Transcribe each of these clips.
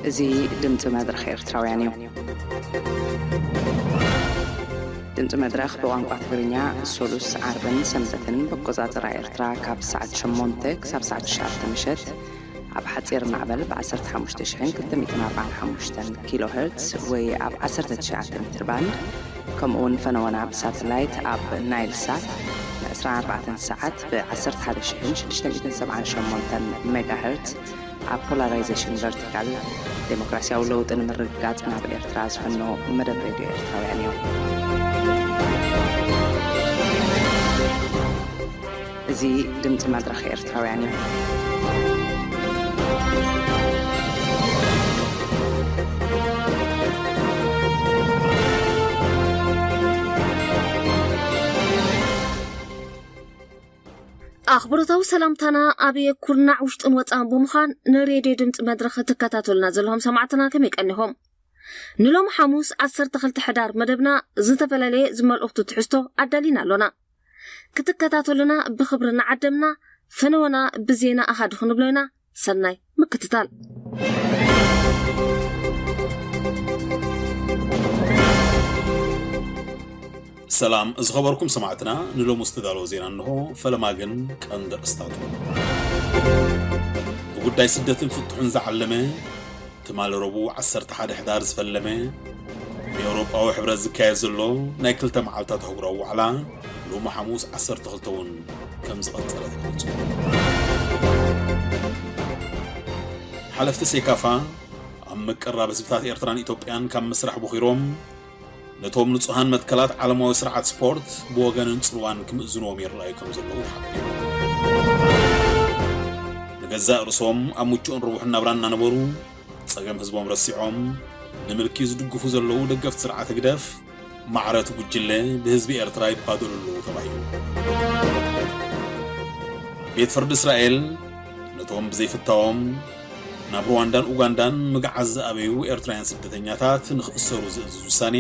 እዚ ድምፂ መድረኽ ኤርትራውያን እዩ። ድምፂ መድረኽ ብቋንቋ ትግርኛ ሶሉስ፣ ዓርብን ሰንበትን ብኣቆፃፅራ ኤርትራ ካብ ሰዓት ሸሞንተ ክሳብ ሰዓት ትሽዓተ ምሸት ኣብ ሓፂር ማዕበል ብ ዓሰርተ ሓሙሽተ ሽሕን ክልተ ሚእትን ኣርባዓን ሓሙሽተን ኪሎ ሄርትስ ወይ ኣብ ዓሰርተ ትሽዓተ ሜትር ባንድ፣ ከምኡ እውን ፈነወና ብሳተላይት ኣብ ናይል ሳት ን ዕስራን ኣርባዕተን ሰዓት ብ ዓሰርተ ሓደ ሽሕን ሽዱሽተ ሚእትን ሰብዓን ሸሞንተን ሜጋ ሄርትስ ኣብ ፖላራይዜሽን ቨርቲካል፣ ዴሞክራሲያዊ ለውጢ ንምርግጋጽ ናብ ኤርትራ ዝፍኖ መደብ ሬድዮ ኤርትራውያን እዩ። እዚ ድምጺ መድረኽ ኤርትራውያን እዩ። ኣኽብሮታዊ ሰላምታና ኣብ ኩርናዕ ውሽጥን ወጻእን ብምዃን ንሬድዮ ድምጺ መድረኽ ትከታተሉና ዘለኹም ሰማዕትና ከመይ ቀኒኹም? ንሎሚ ሓሙስ ዓሰርተ ክልተ ሕዳር መደብና ዝተፈላለየ ዝመልእኽቱ ትሕዝቶ ኣዳሊና ኣሎና። ክትከታተሉና ብኽብሪ እናዓደምና፣ ፈነወና ብዜና ኣሃዱ ክንብሎ ኢና። ሰናይ ምክትታል። ሰላም ዝኸበርኩም ሰማዕትና፣ ንሎሚ ዝተዳለወ ዜና እንሆ። ፈለማ ግን ቀንዲ ኣርእስታቱ። ንጉዳይ ስደትን ፍትሑን ዝዓለመ፣ ትማሊ ረቡዕ ዓሰርተ ሓደ ሕዳር ዝፈለመ፣ ብኤውሮጳዊ ሕብረት ዝካየድ ዘሎ ናይ ክልተ መዓልታት ኣህጉራዊ ዋዕላ፣ ሎሚ ሓሙስ ዓሰርተ ክልተ እውን ከም ዝቐጸለ ተገሊጹ። ሓለፍቲ ሴካፋ ኣብ ምቅራብ ህዝብታት ኤርትራን ኢትዮጵያን ካብ ምስራሕ ቦኺሮም፣ ነቶም ንጹሃን መትከላት ዓለማዊ ስርዓት ስፖርት ብወገንን ጽልዋን ክምእዝንዎም ይረኣዩ ከም ዘለዉ ተሓቢሩ። ንገዛእ ርእሶም ኣብ ምቹእን ርቡሕን ናብራ እናነበሩ፣ ጸገም ህዝቦም ረሲዖም፣ ንምልኪ ዝድግፉ ዘለዉ ደገፍቲ ስርዓት ህግደፍ፣ ማዕረ እቲ ጉጅለ ብህዝቢ ኤርትራ ይባደሉ ኣለዉ ተባሂሉ። ቤት ፍርዲ እስራኤል ነቶም ብዘይፍታዎም ናብ ሩዋንዳን ኡጋንዳን ምግዓዝ ዝኣበዩ ኤርትራውያን ስደተኛታት ንኽእሰሩ ዝእዝዝ ውሳኔ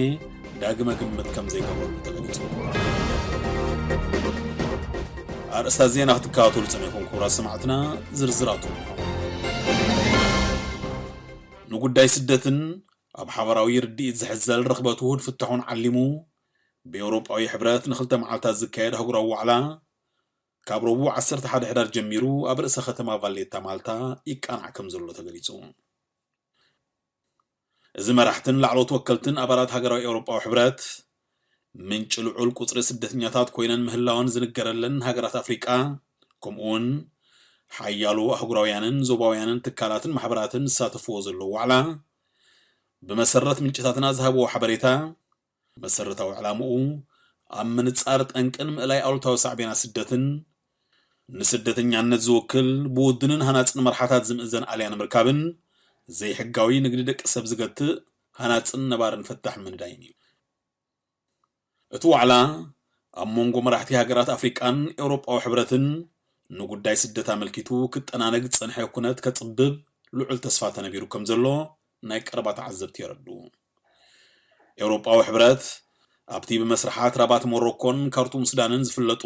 ዳግመ ግምት ከም ዘይገብረሉ ተገሊጹ። ኣርእስታት ዜና ክትከታተሉ ጸኒሕኩም ክቡራት ሰማዕትና፣ ዝርዝራቱ እንሆ። ንጉዳይ ስደትን ኣብ ሓበራዊ ርድኢት ዝሕዘል ርኽበት ውሁድ ፍታሑን ዓሊሙ፣ ብኤውሮጳዊ ሕብረት ንኽልተ መዓልታት ዝካየድ ኣህጉራዊ ዋዕላ፣ ካብ ረቡዕ ዓሰርተ ሓደ ሕዳር ጀሚሩ ኣብ ርእሰ ከተማ ቫሌታ ማልታ ይቃናዕ ከም ዘሎ ተገሊጹ። እዚ መራሕትን ላዕለዎት ወከልትን ኣባላት ሃገራዊ ኤውሮጳዊ ሕብረት፣ ምንጪ ልዑል ቁጽሪ ስደተኛታት ኮይነን ምህላወን ዝንገረለን ሃገራት ኣፍሪቃ፣ ከምኡውን ሓያሎ ኣህጉራውያንን ዞባውያንን ትካላትን ማሕበራትን ዝሳተፍዎ ዘለዉ ዋዕላ፣ ብመሰረት ምንጭታትና ዝሃብዎ ሓበሬታ፣ መሰረታዊ ዕላምኡ ኣብ ምንጻር ጠንቅን ምእላይ ኣሉታዊ ሳዕቤናት ስደትን፣ ንስደተኛነት ዝውክል ብውዱንን ሃናጽን መርሓታት ዝምእዘን ኣልያ ንምርካብን፣ ዘይሕጋዊ ንግዲ ደቂ ሰብ ዝገትእ ሃናጽን ነባርን ፈታሕ ምንዳይን እዩ። እቲ ዋዕላ ኣብ መንጎ መራሕቲ ሃገራት ኣፍሪቃን ኤውሮጳዊ ሕብረትን ንጉዳይ ስደት ኣመልኪቱ ክጠናነግ ዝጸንሐ ኩነት ከጽብብ ልዑል ተስፋ ተነቢሩ ከም ዘሎ ናይ ቀረባ ተዓዘብቲ የረድኡ። ኤውሮጳዊ ሕብረት ኣብቲ ብመስርሓት ራባት ሞሮኮን ካርቱም ሱዳንን ዝፍለጡ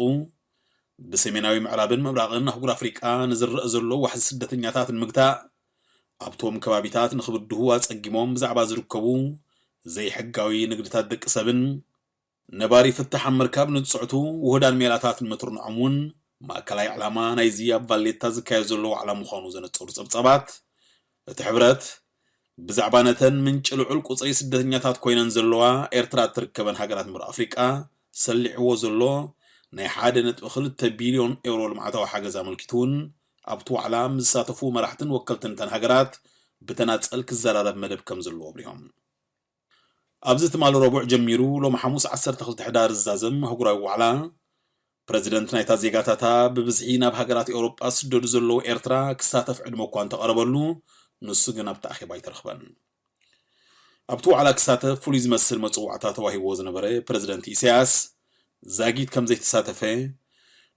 ብሰሜናዊ ምዕራብን ምብራቕን ኣህጉር ኣፍሪቃ ንዝረአ ዘሎ ዋሕዚ ስደተኛታት ንምግታእ ኣብቶም ከባቢታት ንኽብድሁ ኣጸጊሞም ብዛዕባ ዝርከቡ ዘይሕጋዊ ንግድታት ደቂ ሰብን ነባሪ ፍታሕ ኣብ ምርካብ ንዝጽዕቱ ውሁዳን ሜላታት ንምትርንዖም እውን ማእከላይ ዕላማ ናይዚ ኣብ ቫሌታ ዝካየድ ዘሎ ዋዕላ ምዃኑ ዘነጸሩ ጸብጻባት፣ እቲ ሕብረት ብዛዕባ ነተን ምንጪ ልዑል ቁጽሪ ስደተኛታት ኮይነን ዘለዋ ኤርትራ እትርከበን ሃገራት ምብራቕ ኣፍሪቃ ሰሊዕዎ ዘሎ ናይ ሓደ ነጥቢ ክልተ ቢልዮን ኤውሮ ልምዓታዊ ሓገዝ ኣመልኪቱ እውን ኣብቲ ዋዕላ ምስ ዝሳተፉ መራሕትን ወከልትን እተን ሃገራት ብተናጸል ክዘራረብ መደብ ከም ዘለዎ ኣብሪሆም። ኣብዚ ትማሊ ረቡዕ ጀሚሩ ሎሚ ሓሙስ ዓሰርተ ክልተ ሕዳር ዝዛዘም ኣህጉራዊ ዋዕላ፣ ፕረዚደንት ናይታ ዜጋታታ ብብዝሒ ናብ ሃገራት ኤውሮጳ ዝስደዱ ዘለዉ ኤርትራ ክሳተፍ ዕድመ እኳ እንተቐረበሉ፣ ንሱ ግን ኣብቲ ኣኼባ ኣይተረኽበን። ኣብቲ ዋዕላ ክሳተፍ ፍሉይ ዝመስል መጽዋዕታ ተዋሂብዎ ዝነበረ ፕረዚደንት ኢሳያስ፣ ዛጊት ከም ዘይተሳተፈ፣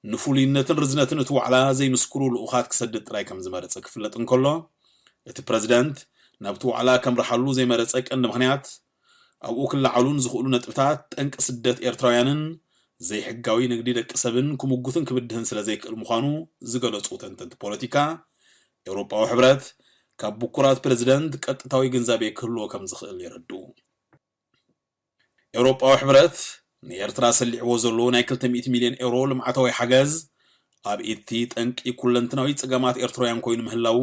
ንፍሉይነትን ርዝነትን እቲ ዋዕላ ዘይምስክሩ ልኡኻት ክሰድድ ጥራይ ከም ዝመረጸ ክፍለጥ እንከሎ፣ እቲ ፕረዚደንት ናብቲ ዋዕላ ከምርሓሉ ዘይመረጸ ቀንዲ ምኽንያት፣ ኣብኡ ክለዓሉ ንዝኽእሉ ነጥብታት ጠንቂ ስደት ኤርትራውያንን ዘይሕጋዊ ንግዲ ደቂ ሰብን ክምጉትን ክብድህን ስለ ዘይክእል ምዃኑ ዝገለጹ ተንተንቲ ፖለቲካ፣ ኤውሮጳዊ ሕብረት ካብ ብኩራት ፕረዚደንት ቀጥታዊ ግንዛቤ ክህልዎ ከም ዝኽእል የረድኡ። ኤውሮጳዊ ሕብረት ንኤርትራ ሰሊዕዎ ዘሎ ናይ ክልተ ሚእቲ ሚልዮን ኤውሮ ልምዓታዊ ሓገዝ ኣብ ኢድቲ ጠንቂ ኩለንትናዊ ጸገማት ኤርትራውያን ኮይኑ ምህላዉ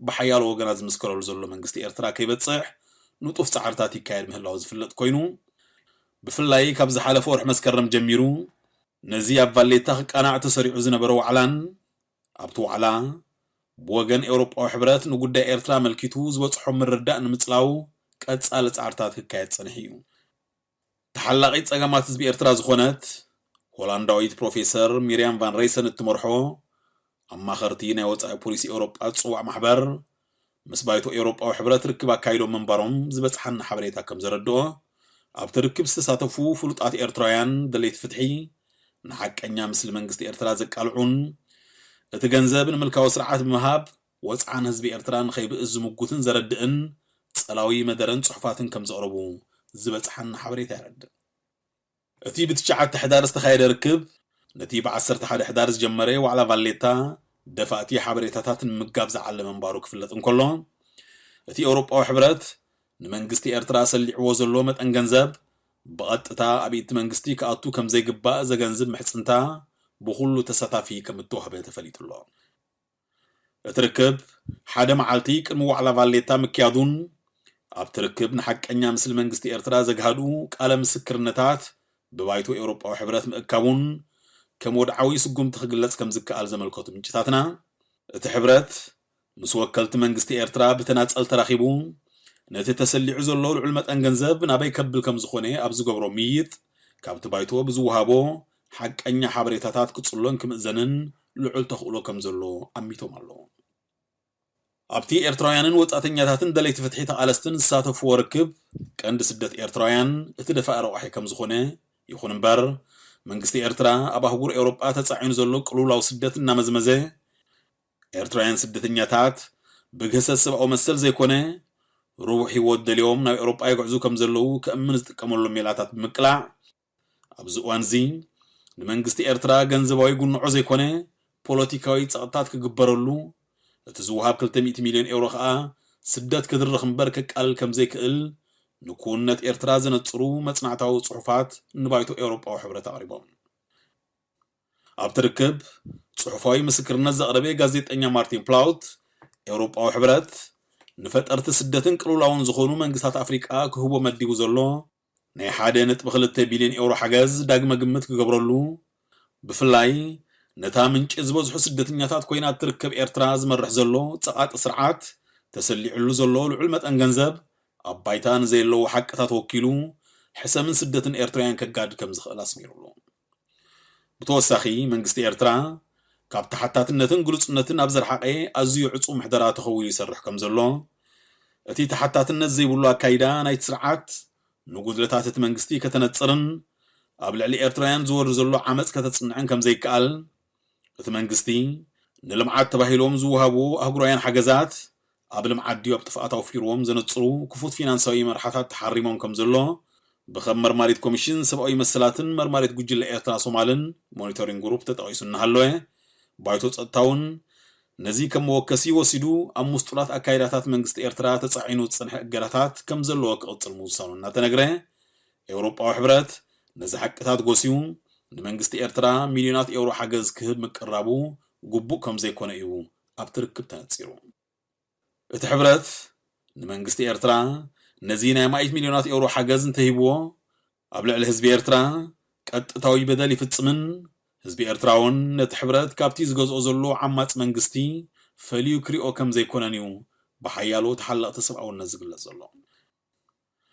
ብሓያሎ ወገናት ዝምስከረሉ ዘሎ መንግስቲ ኤርትራ ከይበጽሕ ንጡፍ ጻዕርታት ይካየድ ምህላዉ ዝፍለጥ ኮይኑ፣ ብፍላይ ካብ ዝሓለፈ ወርሒ መስከረም ጀሚሩ ነዚ ኣብ ቫሌታ ክቃናዕ ተሰሪዑ ዝነበረ ዋዕላን ኣብቲ ዋዕላ ብወገን ኤውሮጳዊ ሕብረት ንጉዳይ ኤርትራ ኣመልኪቱ ዝበጽሖ ምርዳእ ንምጽላው ቀጻሊ ጻዕርታት ክካየድ ጸኒሑ እዩ። ተሓላቒት ጸገማት ህዝቢ ኤርትራ ዝኾነት ሆላንዳዊት ፕሮፌሰር ሚርያም ቫን ሬይሰን እትመርሖ ኣማኸርቲ ናይ ወጻኢ ፖሊሲ ኤውሮጳ ዝጽዋዕ ማሕበር ምስ ባይቶ ኤውሮጳዊ ሕብረት ርክብ ኣካይዶም ምንባሮም ዝበጽሓና ሓበሬታ ከም ዘረድኦ፣ ኣብቲ ርክብ ዝተሳተፉ ፍሉጣት ኤርትራውያን ደለይቲ ፍትሒ ንሓቀኛ ምስሊ መንግስቲ ኤርትራ ዘቃልዑን እቲ ገንዘብ ንምልካዊ ስርዓት ብምሃብ ወጽዓን ህዝቢ ኤርትራ ንኸይብእስ ዝምጉትን ዘረድእን ጸላዊ መደረን ጽሑፋትን ከም ዘቕረቡ ዝበጽሓና ሓበሬታ የረድእ። እቲ ብትሽዓተ ሕዳር ዝተኻየደ ርክብ ነቲ ብዓሰርተ ሓደ ሕዳር ዝጀመረ ዋዕላ ቫሌታ ደፋእቲ ሓበሬታታት ንምምጋብ ዝዓለመ ምንባሩ ክፍለጥ እንከሎ፣ እቲ ኤውሮጳዊ ሕብረት ንመንግስቲ ኤርትራ ሰሊዕዎ ዘሎ መጠን ገንዘብ ብቐጥታ ኣብ ኢድ መንግስቲ ክኣቱ ከም ዘይግባእ ዘገንዝብ ምሕጽንታ ብኹሉ ተሳታፊ ከም እተዋህበ ተፈሊጡ ኣሎ። እቲ ርክብ ሓደ መዓልቲ ቅድሚ ዋዕላ ቫሌታ ምክያዱን ኣብቲ ርክብ ንሓቀኛ ምስሊ መንግስቲ ኤርትራ ዘግሃዱ ቃለ ምስክርነታት ብባይቶ ኤውሮጳዊ ሕብረት ምእካቡን ከም ወድዓዊ ስጉምቲ ክግለጽ ከም ዝከኣል ዘመልከቱ ምንጭታትና፣ እቲ ሕብረት ምስ ወከልቲ መንግስቲ ኤርትራ ብተናጸል ተራኺቡ ነቲ ተሰሊዑ ዘሎ ልዑል መጠን ገንዘብ ናበይ ከብል ከም ዝኾነ ኣብ ዝገብሮ ምይይጥ ካብቲ ባይቶ ብዝወሃቦ ሓቀኛ ሓበሬታታት ክጽሎን ክምእዘንን ልዑል ተኽእሎ ከም ዘሎ ኣሚቶም ኣለዉ። ኣብቲ ኤርትራውያንን ወጻእተኛታትን ደለይቲ ፍትሒ ተቓለስትን ዝሳተፍዎ ርክብ ቀንዲ ስደት ኤርትራውያን እቲ ደፋኢ ረቋሒ ከም ዝኾነ፣ ይኹን እምበር መንግስቲ ኤርትራ ኣብ ኣህጉር ኤውሮጳ ተጻዒኑ ዘሎ ቅልውላው ስደት እናመዝመዘ ኤርትራውያን ስደተኛታት ብግህሰት ሰብኣዊ መሰል ዘይኮነ ርቡሕ ህይወት ደልዮም ናብ ኤውሮጳ ይግዕዙ ከም ዘለዉ ከእምን ዝጥቀመሎም ሜላታት ብምቅላዕ ኣብዚ እዋን እዚ ንመንግስቲ ኤርትራ ገንዘባዊ ጉንዖ ዘይኮነ ፖለቲካዊ ጸቕጥታት ክግበረሉ፣ እቲ ዝወሃብ ክልተ ሚእቲ ሚልዮን ኤውሮ ከኣ ስደት ክድርኽ እምበር ከቃልል ከም ዘይክእል ንክውንነት ኤርትራ ዘነጽሩ መጽናዕታዊ ጽሑፋት ንባይቶ ኤውሮጳዊ ሕብረት ኣቕሪቦም። ኣብቲ ርክብ ጽሑፋዊ ምስክርነት ዘቕረበ ጋዜጠኛ ማርቲን ፕላውት፣ ኤውሮጳዊ ሕብረት ንፈጠርቲ ስደትን ቅልውላውን ዝኾኑ መንግስታት ኣፍሪቃ ክህቦ መዲቡ ዘሎ ናይ ሓደ ነጥቢ ክልተ ቢልዮን ኤውሮ ሓገዝ ዳግመ ግምት ክገብረሉ፣ ብፍላይ ነታ ምንጪ ዝበዝሑ ስደተኛታት ኮይና እትርከብ ኤርትራ ዝመርሕ ዘሎ ጸቓጢ ስርዓት ተሰሊዕሉ ዘሎ ልዑል መጠን ገንዘብ ኣብ ባይታ ንዘየለዉ ሓቅታት ወኪሉ ሕሰምን ስደትን ኤርትራውያን ከጋድድ ከም ዝኽእል ኣስሚሩሉ። ብተወሳኺ መንግስቲ ኤርትራ ካብ ተሓታትነትን ግሉጽነትን ኣብ ዝረሓቐ ኣዝዩ ዕጹው ምሕደራ ተኸዊሉ ይሰርሕ ከም ዘሎ፣ እቲ ተሓታትነት ዘይብሉ ኣካይዳ ናይቲ ስርዓት ንጉድለታት እቲ መንግስቲ ከተነጽርን ኣብ ልዕሊ ኤርትራውያን ዝወርድ ዘሎ ዓመጽ ከተጽንዕን ከም ዘይከኣል፣ እቲ መንግስቲ ንልምዓት ተባሂሎም ዝወሃቡ ኣህጉራውያን ሓገዛት ኣብ ልምዓት ድዩ ኣብ ጥፍኣት ኣውፊርዎም ዘነጽሩ ክፉት ፊናንሳዊ መርሓታት ተሓሪሞም ከም ዘሎ ብኸም መርማሪት ኮሚሽን ሰብኣዊ መሰላትን መርማሪት ጉጅለ ኤርትራ ሶማልን ሞኒተሪንግ ግሩፕ ተጠቒሱ እናሃለወ፣ ባይቶ ጸጥታ እውን ነዚ ከም መወከሲ ወሲዱ ኣብ ምስጡላት ኣካይዳታት መንግስቲ ኤርትራ ተጻዒኑ ዝጸንሐ እገዳታት ከም ዘለዎ ክቕጽል ምውሳኑ እናተነግረ፣ ኤውሮጳዊ ሕብረት ነዚ ሓቅታት ጎስዩ ንመንግስቲ ኤርትራ ሚልዮናት ኤውሮ ሓገዝ ክህብ ምቅራቡ ግቡእ ከም ዘይኮነ እዩ ኣብቲ ርክብ ተነጺሩ። እቲ ሕብረት ንመንግስቲ ኤርትራ ነዚ ናይ ኣማኢት ሚልዮናት ኤውሮ ሓገዝ እንተሂብዎ፣ ኣብ ልዕሊ ህዝቢ ኤርትራ ቀጥታዊ በደል ይፍጽምን ህዝቢ ኤርትራ እውን ነቲ ሕብረት ካብቲ ዝገዝኦ ዘሎ ዓማጺ መንግስቲ ፈልዩ ክሪኦ ከም ዘይኮነን እዩ ብሓያሎ ተሓለቕቲ ሰብኣውነት ዝግለጽ ዘሎ።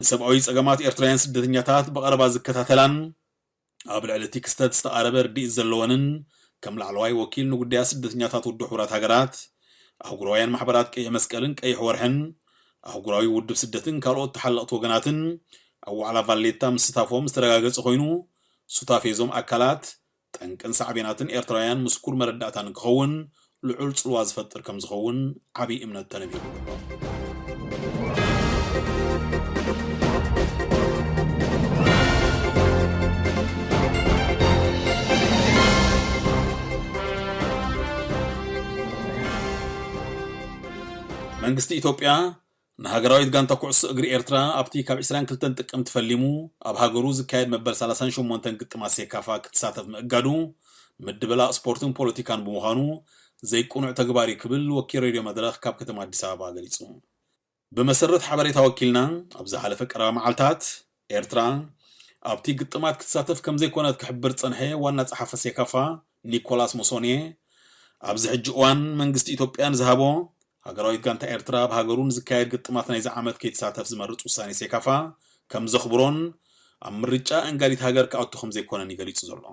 ንሰብኣዊ ጸገማት ኤርትራውያን ስደተኛታት ብቐረባ ዝከታተላን ኣብ ልዕሊ እቲ ክስተት ዝተቓረበ ርድኢት ዘለወንን ከም ላዕለዋይ ወኪል ንጉዳያት ስደተኛታት ውድብ ሕቡራት ሃገራት፣ ኣህጉራውያን ማሕበራት ቀይሕ መስቀልን ቀይሕ ወርሕን፣ ኣህጉራዊ ውድብ ስደትን ካልኦት ተሓለቕቲ ወገናትን ኣብ ዋዕላ ቫሌታ ምስታፎም ዝተረጋገጸ ኮይኑ፣ ሱታፌ እዞም ኣካላት ጠንቅን ሳዕቤናትን ኤርትራውያን ምስኩር መረዳእታ ንክኸውን ልዑል ጽልዋ ዝፈጥር ከም ዝኸውን ዓብዪ እምነት ተነቢሩ። መንግስቲ ኢትዮጵያ ንሃገራዊት ጋንታ ኩዕሶ እግሪ ኤርትራ ኣብቲ ካብ ዕስራን ክልተን ጥቅምቲ ፈሊሙ ኣብ ሃገሩ ዝካየድ መበል ሰላሳን ሸሞንተን ግጥማት ሴካፋ ክትሳተፍ ምእጋዱ ምድብላቕ ስፖርትን ፖለቲካን ብምዃኑ ዘይቅኑዕ ተግባር እዩ ክብል ወኪል ሬድዮ መድረኽ ካብ ከተማ ኣዲስ ኣበባ ገሊጹ። ብመሰረት ሓበሬታ ወኪልና፣ ኣብ ዝሓለፈ ቀረባ መዓልታት ኤርትራ ኣብቲ ግጥማት ክትሳተፍ ከም ዘይኮነት ክሕብር ጸንሐ ዋና ጸሓፊ ሴካፋ ኒኮላስ ሞሶኔ፣ ኣብዚ ሕጂ እዋን መንግስቲ ኢትዮጵያ ንዝሃቦ ሃገራዊት ጋንታ ኤርትራ ኣብ ሃገሩ ንዝካየድ ግጥማት ናይዚ ዓመት ከይትሳተፍ ዝመርጽ ውሳኔ ሴካፋ ከም ዘኽብሮን ኣብ ምርጫ እንጋዲት ሃገር ክኣቱ ከም ዘይኮነን እዩ ገሊጹ ዘሎ።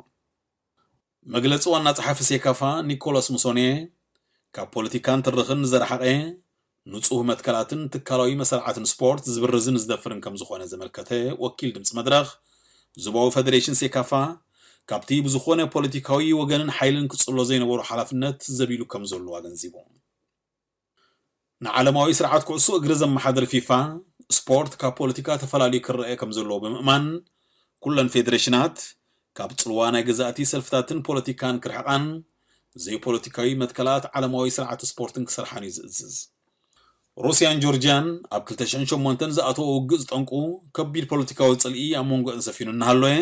መግለጺ ዋና ጸሓፊ ሴካፋ ኒኮላስ ሙሶኔ፣ ካብ ፖለቲካን ትርኽን ንዘረሓቐ፣ ንጹህ መትከላትን ትካላዊ መሰርዓትን ስፖርት ዝብርዝን ዝደፍርን ከም ዝኾነ ዘመልከተ ወኪል ድምጺ መድረኽ፣ ዞባዊ ፈደሬሽን ሴካፋ ካብቲ ብዝኾነ ፖለቲካዊ ወገንን ሓይልን ክጽሎ ዘይነበሮ ሓላፍነት ዘቢሉ ከም ዘሎ ኣገንዚቡ። ንዓለማዊ ስርዓት ኩዕሶ እግሪ ዘመሓድር ፊፋ፣ ስፖርት ካብ ፖለቲካ ተፈላልዩ ክረአ ከም ዘለዎ ብምእማን፣ ኩለን ፌደሬሽናት ካብ ጽልዋ ናይ ገዛእቲ ሰልፍታትን ፖለቲካን ክርሕቓን፣ ዘይፖለቲካዊ መትከላት ዓለማዊ ስርዓት ስፖርትን ክሰርሓን እዩ ዝእዝዝ። ሩስያን ጆርጅያን ኣብ ክልተ ሽሕን ሸሞንተን ዝኣተወ ውግእ ዝጠንቁ ከቢድ ፖለቲካዊ ጽልኢ ኣብ መንጎአን ሰፊኑ እናሃለወ፣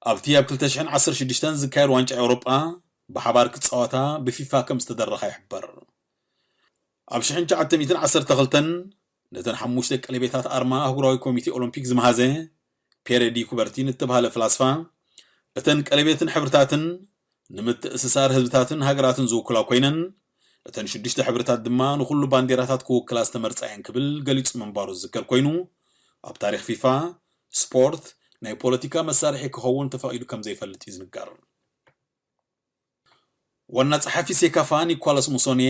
ኣብቲ ኣብ ክልተ ሽሕን ዓሰርተ ሽዱሽተን ዝካየድ ዋንጫ ኤውሮጳ ብሓባር ክጻወታ ብፊፋ ከም ዝተደረኻ ይሕበር። ኣብ ሽሕን ትሽዓተ ሚእትን ዓሰርተ ክልተን ነተን ሓሙሽተ ቀለቤታት ኣርማ ኣህጉራዊ ኮሚቴ ኦሎምፒክ ዝመሃዘ ፔሬ ዲ ኩበርቲን እተባህለ ፍላስፋ፣ እተን ቀለቤትን ሕብርታትን ንምትእስሳር ህዝብታትን ሃገራትን ዝውክላ ኮይነን፣ እተን ሽዱሽተ ሕብርታት ድማ ንኹሉ ባንዴራታት ክውክላ ዝተመርጻ እየን ክብል ገሊጹ ምንባሩ ዝዝከር ኮይኑ፣ ኣብ ታሪኽ ፊፋ ስፖርት ናይ ፖለቲካ መሳርሒ ክኸውን ተፈቒዱ ከም ዘይፈልጥ እዩ ዝንገር። ዋና ጸሓፊ ሴካፋ ኒኮላስ ሙሶኔ፣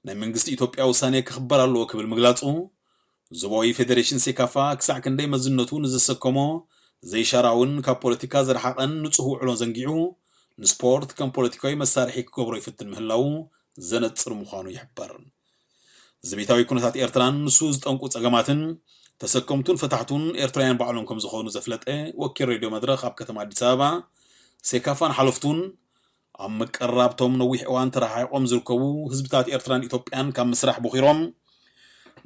ናይ መንግስቲ ኢትዮጵያ ውሳኔ ክኽበር ኣለዎ ክብል ምግላጹ፣ ዞባዊ ፌደሬሽን ሴካፋ ክሳዕ ክንደይ መዝነቱ ንዘሰከሞ ዘይሻራውን ካብ ፖለቲካ ዝረሓቐን ንጹህ ውዕሎ ዘንጊዑ፣ ንስፖርት ከም ፖለቲካዊ መሳርሒ ክገብሮ ይፍትን ምህላዉ ዘነጽር ምዃኑ ይሕበር። ዘቤታዊ ኩነታት ኤርትራን ንሱ ዝጠንቁ ጸገማትን ተሰከምቱን ፈታሕቱን ኤርትራውያን ባዕሎም ከም ዝኾኑ ዘፍለጠ ወኪል ሬድዮ መድረኽ ኣብ ከተማ ኣዲስ ኣበባ፣ ሴካፋን ሓለፍቱን ኣብ ምቅርራብቶም ነዊሕ እዋን ተረሓሒቖም ዝርከቡ ህዝብታት ኤርትራን ኢትዮጵያን ካብ ምስራሕ ቦኺሮም፣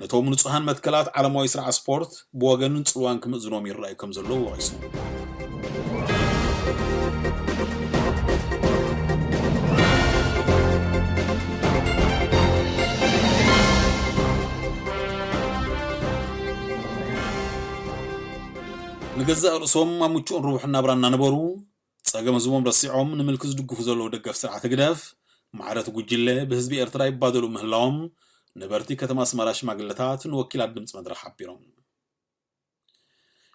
ነቶም ንጹሃን መትከላት ዓለማዊ ስርዓት ስፖርት ብወገንን ጽልዋን ክምእዝኖም ይረኣዩ ከም ዘለዉ ወቒሱ። ንገዛእ ርእሶም ኣብ ምቹእን ርቡሕን ናብራ እናነበሩ፣ ጸገም ህዝቦም ረሲዖም ንምልኪ ዝድግፉ ዘለዉ ደገፍ ስርዓት ህግደፍ፣ ማዕረት ጉጅለ ብህዝቢ ኤርትራ ይባደሉ ምህላዎም ነበርቲ ከተማ ኣስመራ ሽማግለታት ንወኪላት ድምጺ መድረኽ ሓቢሮም።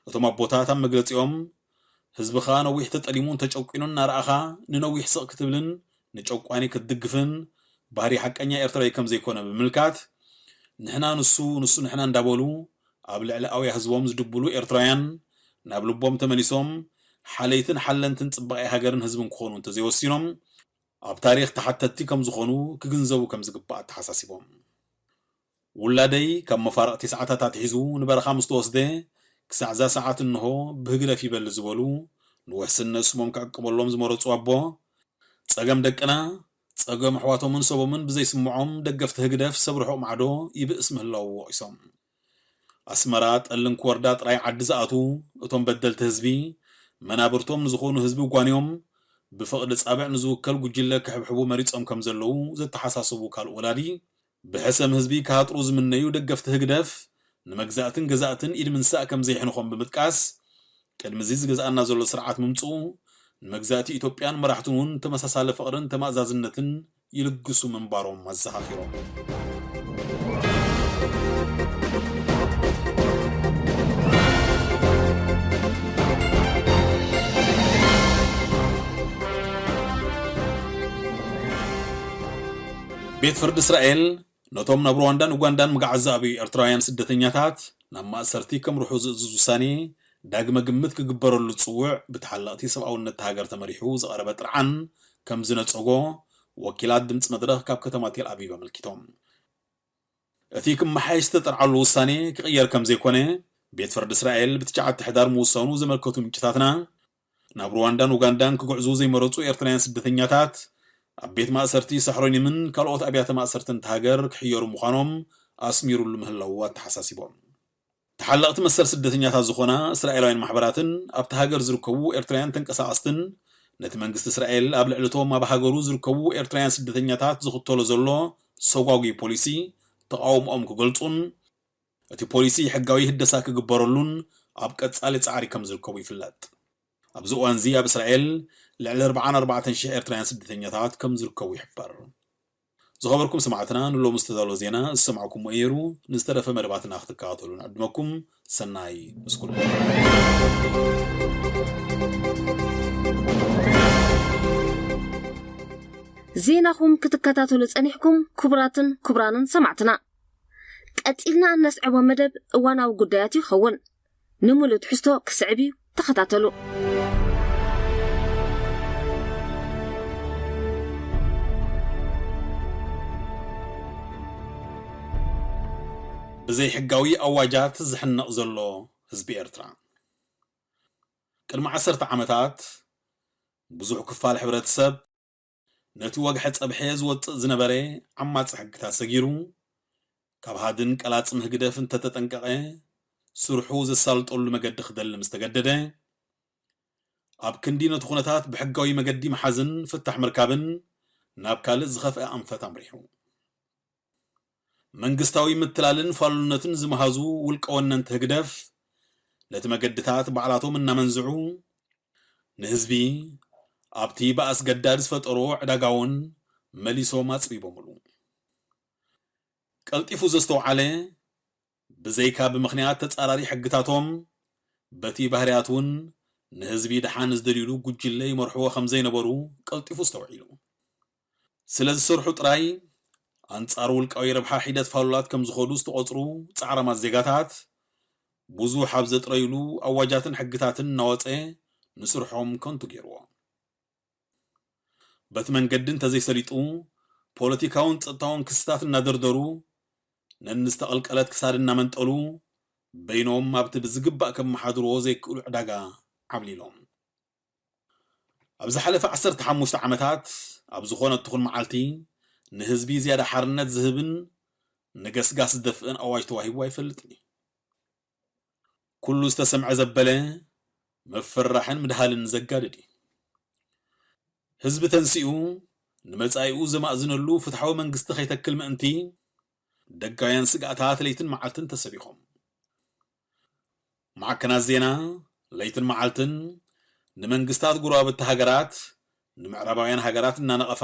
እቶም ኣቦታት ኣብ መግለጺኦም፣ ህዝብኻ ነዊሕ ተጠሊሙን ተጨቂኑን እናረኣኻ፣ ንነዊሕ ስቕ ክትብልን ንጨቋኒ ክትድግፍን ባህሪ ሓቀኛ ኤርትራዊ ከም ዘይኮነ ብምምልካት፣ ንሕና ንሱ፣ ንሱ ንሕና እንዳበሉ ኣብ ልዕሊ ኣውያ ህዝቦም ዝድብሉ ኤርትራውያን፣ ናብ ልቦም ተመሊሶም፣ ሓለይትን ሓለንትን ጽባቐ ሃገርን ህዝብን ክኾኑ እንተዘይወሲኖም፣ ኣብ ታሪኽ ተሓተትቲ ከም ዝኾኑ ክግንዘቡ ከም ዝግባእ ኣተሓሳሲቦም። ውላደይ ካብ መፋርቕቲ ሰዓታት ኣትሒዙ ንበረኻ ምስ ተወስደ፣ ክሳዕ እዛ ሰዓት እንሆ ብህግደፍ ይበል ዝበሉ፣ ንውሕስነት ስሞም ክዕቅበሎም ዝመረጹ ኣቦ፣ ጸገም ደቅና፣ ጸገም ኣሕዋቶምን ሰቦምን ብዘይስምዖም ደገፍቲ ህግደፍ ሰብ ርሑቕ ማዕዶ ይብእስ ምህላዉ ወቒሶም። ኣስመራ ጠሊ እንክወርዳ ጥራይ ዓዲ ዝኣትዉ እቶም በደልቲ ህዝቢ፣ መናብርቶም ንዝኾኑ ህዝቢ ጓንዮም፣ ብፍቕዲ ጻብዕ ንዝውከል ጉጅለ ክሕብሕቡ መሪጾም ከም ዘለዉ ዘተሓሳሰቡ ካልእ ወላዲ፣ ብሕሰም ህዝቢ ክሃጥሩ ዝምነዩ ደገፍቲ ህግደፍ፣ ንመግዛእትን ገዛእትን ኢድ ምንሳእ ከም ዘይሕንኾም ብምጥቃስ፣ ቅድሚ እዚ ዝገዝኣና ዘሎ ስርዓት ምምጽኡ፣ ንመግዛእቲ ኢትዮጵያን መራሕቱን እውን ተመሳሳሊ ፍቕርን ተማእዛዝነትን ይልግሱ ምንባሮም ኣዘኻኺሮም። ቤት ፍርዲ እስራኤል ነቶም ናብ ሩዋንዳን ኡጋንዳን ምግዓዝ ዝኣበዩ ኤርትራውያን ስደተኛታት ናብ ማእሰርቲ ከምርሑ ዝእዝዝ ውሳኔ ዳግመ ግምት ክግበረሉ ዝጽውዕ ብተሓለቕቲ ሰብኣውነት እታ ሃገር ተመሪሑ ዝቐረበ ጥርዓን ከም ዝነጸጎ ወኪላት ድምጺ መድረኽ ካብ ከተማ ቴል ኣቪቭ ኣመልኪቶም። እቲ ክመሓየሽ ዝተጠርዓሉ ውሳኔ ክቕየር ከም ዘይኮነ ቤት ፍርዲ እስራኤል ብትሽዓተ ሕዳር ምውሳኑ ዘመልከቱ ምንጭታትና፣ ናብ ሩዋንዳን ኡጋንዳን ክጉዕዙ ዘይመረጹ ኤርትራውያን ስደተኛታት ኣብ ቤት ማእሰርቲ ሳሕሮኒምን ካልኦት ኣብያተ ማእሰርትን እታ ሃገር ክሕየሩ ምዃኖም ኣስሚሩሉ ምህላዉ ኣተሓሳሲቦም። ተሓለቕቲ መሰል ስደተኛታት ዝኾና እስራኤላውያን ማሕበራትን ኣብቲ ሃገር ዝርከቡ ኤርትራውያን ተንቀሳቐስትን፣ ነቲ መንግስቲ እስራኤል ኣብ ልዕሊ እቶም ኣብ ሃገሩ ዝርከቡ ኤርትራውያን ስደተኛታት ዝኽተሎ ዘሎ ሰጓጒ ፖሊሲ ተቓውሞኦም ክገልጹን፣ እቲ ፖሊሲ ሕጋዊ ህደሳ ክግበረሉን ኣብ ቀጻሊ ጻዕሪ ከም ዝርከቡ ይፍለጥ። ኣብዚ እዋንዚ ኣብ እስራኤል ልዕሊ ኣርባዓን ኣርባዕተን ሽሕ ኤርትራውያን ስደተኛታት ከም ዝርከቡ ይሕበር። ዝኸበርኩም ሰማዕትና፣ ንሎሚ ዝተዳለወ ዜና ዝሰማዕኩሞ ነይሩ። ንዝተረፈ መደባትና ክትከታተሉ ንዕድመኩም። ሰናይ ምስ ኩሉ። ዜናኹም ክትከታተሉ ጸኒሕኩም ክቡራትን ክቡራንን ሰማዕትና። ቀጺልና እነስዕቦ መደብ እዋናዊ ጉዳያት ይኸውን። ንምሉእ ትሕዝቶ ክስዕብ እዩ። ተኸታተሉ። ብዘይሕጋዊ ኣዋጃት ዝሕነቕ ዘሎ ህዝቢ ኤርትራ። ቅድሚ ዓሰርተ ዓመታት ብዙሕ ክፋል ሕብረተሰብ ነቲ ወግሐ ጸብሐ ዝወጽእ ዝነበረ ዓማጺ ሕግታት ሰጊሩ፣ ካብ ሃድን ቀላጽም ህግደፍ እንተተጠንቀቐ፣ ስርሑ ዘሳልጠሉ መገዲ ክደሊ ምስ ተገደደ፣ ኣብ ክንዲ ነቲ ኩነታት ብሕጋዊ መገዲ ምሓዝን ፍታሕ ምርካብን ናብ ካልእ ዝኸፍአ ኣንፈት ኣምሪሑ። መንግስታዊ ምትላልን ፋሉልነትን ዝመሃዙ ውልቀ ወነንቲ ህግደፍ ነቲ መገድታት ባዕላቶም እናመንዝዑ ንህዝቢ ኣብቲ ብኣስገዳድ ዝፈጠሮ ዕዳጋውን መሊሶም ኣጽቢቦምሉ። ቀልጢፉ ዘስተውዓለ ብዘይካ ብምኽንያት ተጻራሪ ሕግታቶም በቲ ባህርያት እውን ንህዝቢ ደሓን ዝደልዩሉ ጉጅለ ይመርሕዎ ከም ዘይነበሩ ቀልጢፉ ኣስተውዒሉ። ስለ ዝሰርሑ ጥራይ ኣንጻር ውልቃዊ ረብሓ ሒደት ፋሉላት ከም ዝኾዱ ዝተቖጽሩ ጻዕራማት ዜጋታት ብዙሕ ኣብ ዘጥረይሉ ኣዋጃትን ሕግታትን እናወጸ ንስርሖም ከንቱ ገይርዎ። በቲ መንገዲ እንተዘይሰሊጡ ፖለቲካውን ጸጥታውን ክስታት እናደርደሩ ነንዝተቐልቀለት ክሳድ እናመንጠሉ በይኖም ኣብቲ ብዝግባእ ከመሓድርዎ ዘይክእሉ ዕዳጋ ዓብሊሎም። ኣብ ዝሓለፈ ዓሰርተ ሓሙሽተ ዓመታት ኣብ ዝኾነት ትኹን መዓልቲ ንህዝቢ ዝያዳ ሓርነት ዝህብን ንገስጋስ ዝደፍእን ኣዋጅ ተዋሂቡ ኣይፈልጥን እዩ። ኩሉ ዝተሰምዐ ዘበለ መፈራሕን ምድሃልን ዘጋድድ እዩ። ህዝቢ ተንሲኡ ንመጻኢኡ ዘማእዝነሉ ፍትሓዊ መንግስቲ ከይተክል ምእንቲ ደጋውያን ስግኣታት ለይትን መዓልትን ተሰቢኾም። ማዕከናት ዜና ለይትን መዓልትን ንመንግስታት ጎረባብቲ ሃገራት፣ ንምዕራባውያን ሃገራት እናነቐፋ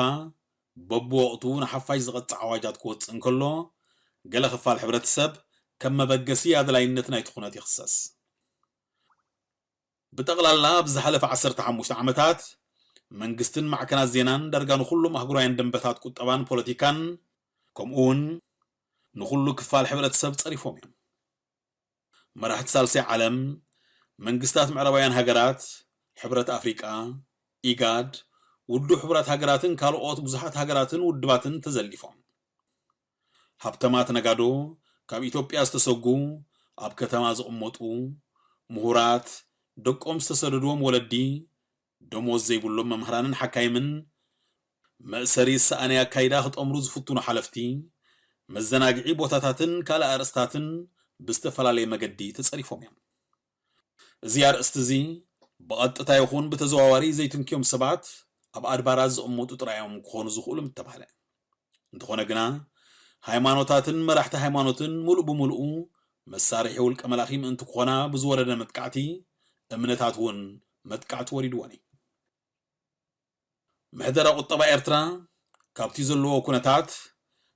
በብወቕቱ ንሓፋሽ ዝቐጽዕ ኣዋጃት ክወጽእ እንከሎ፣ ገለ ክፋል ሕብረተሰብ ከም መበገሲ ኣድላይነት ናይቲ ኩነት ይኽሰስ። ብጠቕላላ ኣብ ዝሓለፈ ዓሰርተ ሓሙሽተ ዓመታት መንግስትን ማዕከናት ዜናን ዳርጋ ንኹሎም ኣህጉራውያን ደንበታት ቁጠባን ፖለቲካን ከምኡ እውን ንኹሉ ክፋል ሕብረተሰብ ጸሪፎም እዮም። መራሕቲ ሳልሳይ ዓለም፣ መንግስታት ምዕራባውያን ሃገራት፣ ሕብረት ኣፍሪቃ፣ ኢጋድ፣ ውድብ ሕቡራት ሃገራትን ካልኦት ብዙሓት ሃገራትን ውድባትን ተዘሊፎም። ሃብተማት ነጋዶ፣ ካብ ኢትዮጵያ ዝተሰጉ፣ ኣብ ከተማ ዝቕመጡ፣ ምሁራት፣ ደቆም ዝተሰደድዎም ወለዲ፣ ደሞዝ ዘይብሎም መምህራንን ሓካይምን፣ መእሰሪ ዝሰኣነ ኣካይዳ ክጠምሩ ዝፍትኑ ሓለፍቲ፣ መዘናግዒ ቦታታትን ካልእ ኣርእስታትን ብዝተፈላለየ መገዲ ተጸሪፎም እዮም። እዚ ኣርእስቲ እዚ ብቐጥታ ይኹን ብተዘዋዋሪ ዘይትንክዮም ሰባት ኣብ ኣድባራት ዝቕመጡ ጥራይ እዮም ክኾኑ ዝኽእሉ ምተባህለ። እንተኾነ ግና፣ ሃይማኖታትን መራሕቲ ሃይማኖትን ምሉእ ብምሉኡ መሳርሒ ውልቀ መላኺ ምእንቲ ክኾና ብዝወረደ መጥቃዕቲ፣ እምነታት እውን መጥቃዕቲ ወሪድወን እዩ። ምሕደራ ቁጠባ ኤርትራ ካብቲ ዘለዎ ኩነታት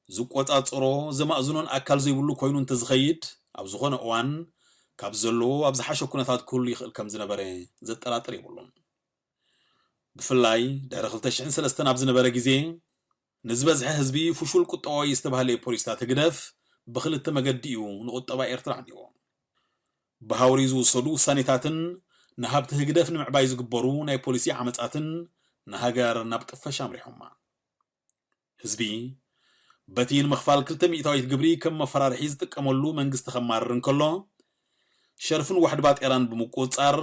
ዝቆጻጸሮ ዘማእዝኖን ኣካል ዘይብሉ ኮይኑ እንተዝኸይድ፣ ኣብ ዝኾነ እዋን ካብ ዘለዎ ኣብ ዝሓሸ ኩነታት ክህሉ ይኽእል ከም ዝነበረ ዘጠራጥር የብሉን። ብፍላይ ድሕሪ ክልተ ሽሕን ሰለስተን ኣብ ዝነበረ ግዜ፣ ንዝበዝሐ ህዝቢ ፍሹል ቁጠባዊ ዝተባህለ ፖሊሲታት ህግደፍ ብኽልተ መገዲ እዩ ንቁጠባ ኤርትራ ዓንይዎ። ብሃውሪ ዝውሰዱ ውሳኔታትን ንሃብቲ ህግደፍ ንምዕባይ ዝግበሩ ናይ ፖሊሲ ዓመጻትን ንሃገር ናብ ጥፈሻ ኣምሪሖማ። ህዝቢ በቲ ንምኽፋል ክልተ ሚእታዊት ግብሪ ከም መፈራርሒ ዝጥቀመሉ መንግስቲ ከማርር እንከሎ፣ ሸርፍን ዋሕዲ ባጤራን ብምቁጽጻር፣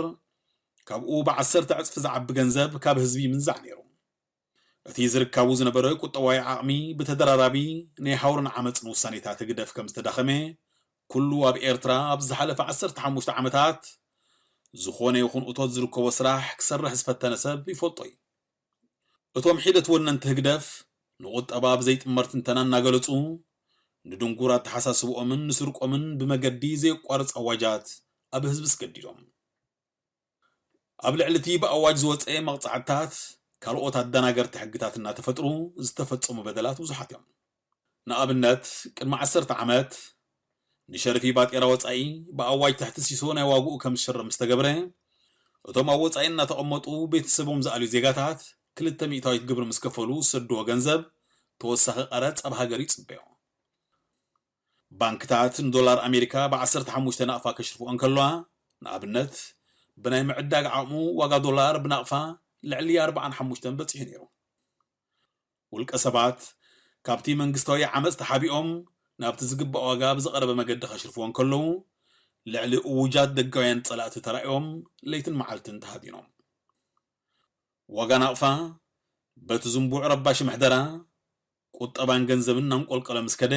ካብኡ ብዓሰርተ ዕጽፊ ዝዓቢ ገንዘብ ካብ ህዝቢ ይምንዛዕ ነይሩ። እቲ ዝርካቡ ዝነበረ ቁጠባዊ ዓቕሚ ብተደራራቢ ናይ ሃውርን ዓመፅን ውሳኔታት ህግደፍ ከም ዝተዳኸመ፣ ኩሉ ኣብ ኤርትራ ኣብ ዝሓለፈ ዓሰርተ ሓሙሽተ ዓመታት ዝኾነ ይኹን እቶት ዝርከቦ ስራሕ ክሰርሕ ዝፈተነ ሰብ ይፈልጦ እዩ። እቶም ሒደት ወነንቲ ህግደፍ ንቁጠባ ብዘይጥመር ትንተና እናገለጹ፣ ንድንጉር ኣተሓሳስብኦምን ንስርቆምን ብመገዲ ዘየቋርጽ ኣዋጃት ኣብ ህዝቢ ኣስገዲዶም። ኣብ ልዕሊ እቲ ብኣዋጅ ዝወጸ መቕጻዕትታት፣ ካልኦት ኣደናገርቲ ሕግታት እናተፈጥሩ ዝተፈጸሙ በደላት ብዙሓት እዮም። ንኣብነት፣ ቅድሚ ዓሰርተ ዓመት ንሸርፊ ባጤራ ወጻኢ ብኣዋጅ ትሕቲ ሲሶ ናይ ዋግኡ ከም ዝሽረ ምስ ተገብረ፣ እቶም ኣብ ወጻኢ እናተቐመጡ ቤተሰቦም ዝኣልዩ ዜጋታት ክልተ ሚእታዊት ግብሪ ምስ ከፈሉ ዝሰድዎ ገንዘብ ተወሳኺ ቀረጽ ኣብ ሃገር ይጽበዮ። ባንክታት ንዶላር ኣሜሪካ ብ ዓሰርተ ሓሙሽተ ናቕፋ ከሽርፍኦ እንከለዋ፣ ንኣብነት፣ ብናይ ምዕዳግ ዓቕሙ ዋጋ ዶላር ብናቕፋ ልዕሊ ኣርባዓን ሓሙሽተን በጺሑ ነይሩ። ውልቀ ሰባት ካብቲ መንግስታዊ ዓመጽ ተሓቢኦም ናብቲ ዝግባእ ዋጋ ብዝቐረበ መገዲ ከሽርፍዎ እንከለዉ፣ ልዕሊ እዉጃት ደጋውያን ጸላእቲ ተራእዮም ለይትን መዓልትን ተሃዲኖም። ዋጋ ናቕፋ በቲ ዝንቡዕ ረባሺ ምሕደራ፣ ቁጠባን ገንዘብን እናንቆልቀለ ምስ ከደ፣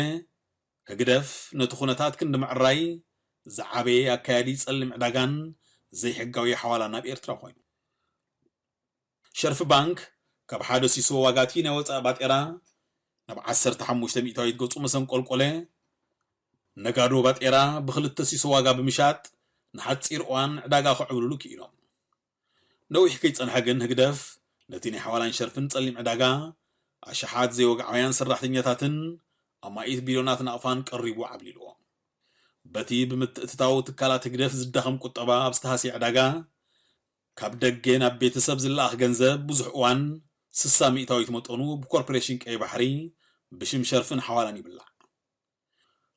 ህግደፍ ነቲ ኩነታት ክንዲ ምዕራይ ዝዓበየ ኣካያዲ ጸሊም ዕዳጋን ዘይሕጋዊ ሓዋላን ኣብ ኤርትራ ኮይኑ። ሸርፊ ባንክ ካብ ሓደ ሲሶ ዋጋ እቲ ናይ ወጻኢ ባጤራ ናብ ዓሰርተ ሓሙሽተ ሚእታዊት ገጹ ምስ ኣንቆልቆለ፣ ነጋዶ ባጤራ ብክልተ ሲሶ ዋጋ ብምሻጥ ንሓጺር እዋን ዕዳጋ ከዕብልሉ ክኢሎም። ነዊሕ ከይጸንሐ ግን ህግደፍ ነቲ ናይ ሓዋላን ሸርፍን ጸሊም ዕዳጋ ኣሽሓት ዘይወግዓውያን ሰራሕተኛታትን ኣማኢት ቢልዮናት ናቕፋን ቀሪቡ ዓብሊልዎ። በቲ ብምትእትታው ትካላት ህግደፍ ዝዳኸም ቁጠባ ኣብ ዝተሃስየ ዕዳጋ፣ ካብ ደገ ናብ ቤተሰብ ዝለኣኽ ገንዘብ ብዙሕ እዋን ስሳ ሚእታዊት መጠኑ ብኮርፖሬሽን ቀይ ባሕሪ ብሽም ሸርፍን ሓዋላን ይብላዕ።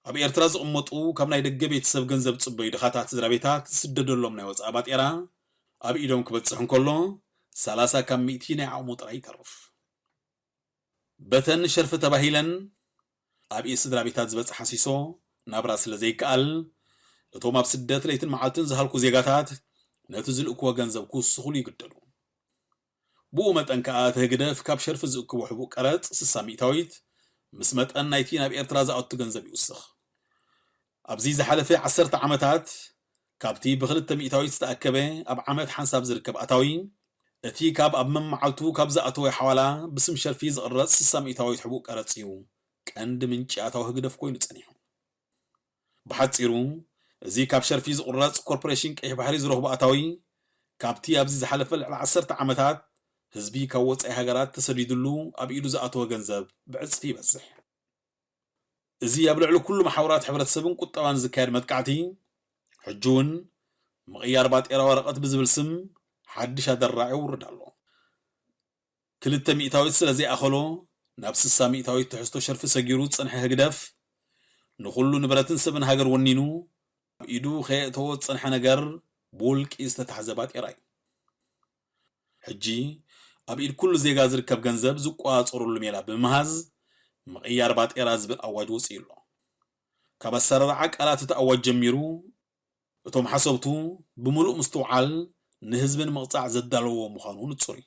ኣብ ኤርትራ ዝቕመጡ ካብ ናይ ደገ ቤተሰብ ገንዘብ ጽበዩ ድኻታት ስድራ ቤታት ዝስደደሎም ናይ ወጻኢ ባጤራ ኣብ ኢዶም ክበጽሕ እንከሎ፣ ሰላሳ ካብ ሚእቲ ናይ ዓቕሙ ጥራይ ይተርፍ። በተን ሸርፊ ተባሂለን ኣብ ኢድ ስድራ ቤታት ዝበጽሓ ሲሶ ናብራ ስለ ዘይከኣል፣ እቶም ኣብ ስደት ለይትን መዓልትን ዝሃልኩ ዜጋታት ነቲ ዝልእክዎ ገንዘብ ክውስኹሉ ይግደዱ። ብኡ መጠን ከኣ እቲ ህግደፍ ካብ ሸርፊ ዝእክቦ ሕቡእ ቀረጽ ስሳ ሚእታዊት ምስ መጠን ናይቲ ናብ ኤርትራ ዝኣቱ ገንዘብ ይውስኽ። ኣብዚ ዝሓለፈ ዓሰርተ ዓመታት ካብቲ ብክልተ ሚእታዊት ዝተኣከበ ኣብ ዓመት ሓንሳብ ዝርከብ ኣታዊ፣ እቲ ካብ ኣብ መመዓልቱ ካብ ዝኣተወ ሓዋላ ብስም ሸርፊ ዝቕረጽ ስሳ ሚእታዊት ሕቡእ ቀረጽ እዩ ቀንዲ ምንጪ ኣታዊ ህግደፍ ኮይኑ ጸኒሑ። ብሓጺሩ፣ እዚ ካብ ሸርፊ ዝቑረጽ ኮርፖሬሽን ቀይሕ ባሕሪ ዝረኽቦ ኣታዊ፣ ካብቲ ኣብዚ ዝሓለፈ ልዕሊ ዓሰርተ ዓመታት ህዝቢ ካብ ወጻኢ ሃገራት ተሰዲዱሉ ኣብ ኢዱ ዝኣተወ ገንዘብ ብዕጽፊ ይበዝሕ። እዚ ኣብ ልዕሊ ኩሉ መሓውራት ሕብረተሰብን ቁጠባን ዝካየድ መጥቃዕቲ፣ ሕጂ እውን ምቕያር ባጤራ ወረቐት ብዝብል ስም ሓድሽ ኣደራዕ የውርድ ኣሎ። ክልተ ሚእታዊት ስለ ዘይኣኸሎ፣ ናብ ስሳ ሚእታዊት ትሕዝቶ ሸርፊ ሰጊሩ ዝጸንሐ ህግደፍ፣ ንኹሉ ንብረትን ሰብን ሃገር ወኒኑ፣ ኣብ ኢዱ ከየእተዎ ዝጸንሐ ነገር ብውልቂ ዝተታሕዘ ባጤራ እዩ። ሕጂ ኣብ ኢድ ኩሉ ዜጋ ዝርከብ ገንዘብ ዝቆጻጸረሉ ሜላ ብምምሃዝ፣ ምቕያር ባጤራ ዝብል ኣዋጅ ወጺኡ ኣሎ። ካብ ኣሰራርዓ ቃላት እቲ ኣዋጅ ጀሚሩ፣ እቶም ሓሰብቱ ብምሉእ ምስትውዓል ንህዝቢ ንምቕጻዕ ዘዳለዎ ምዃኑ ንጹር እዩ።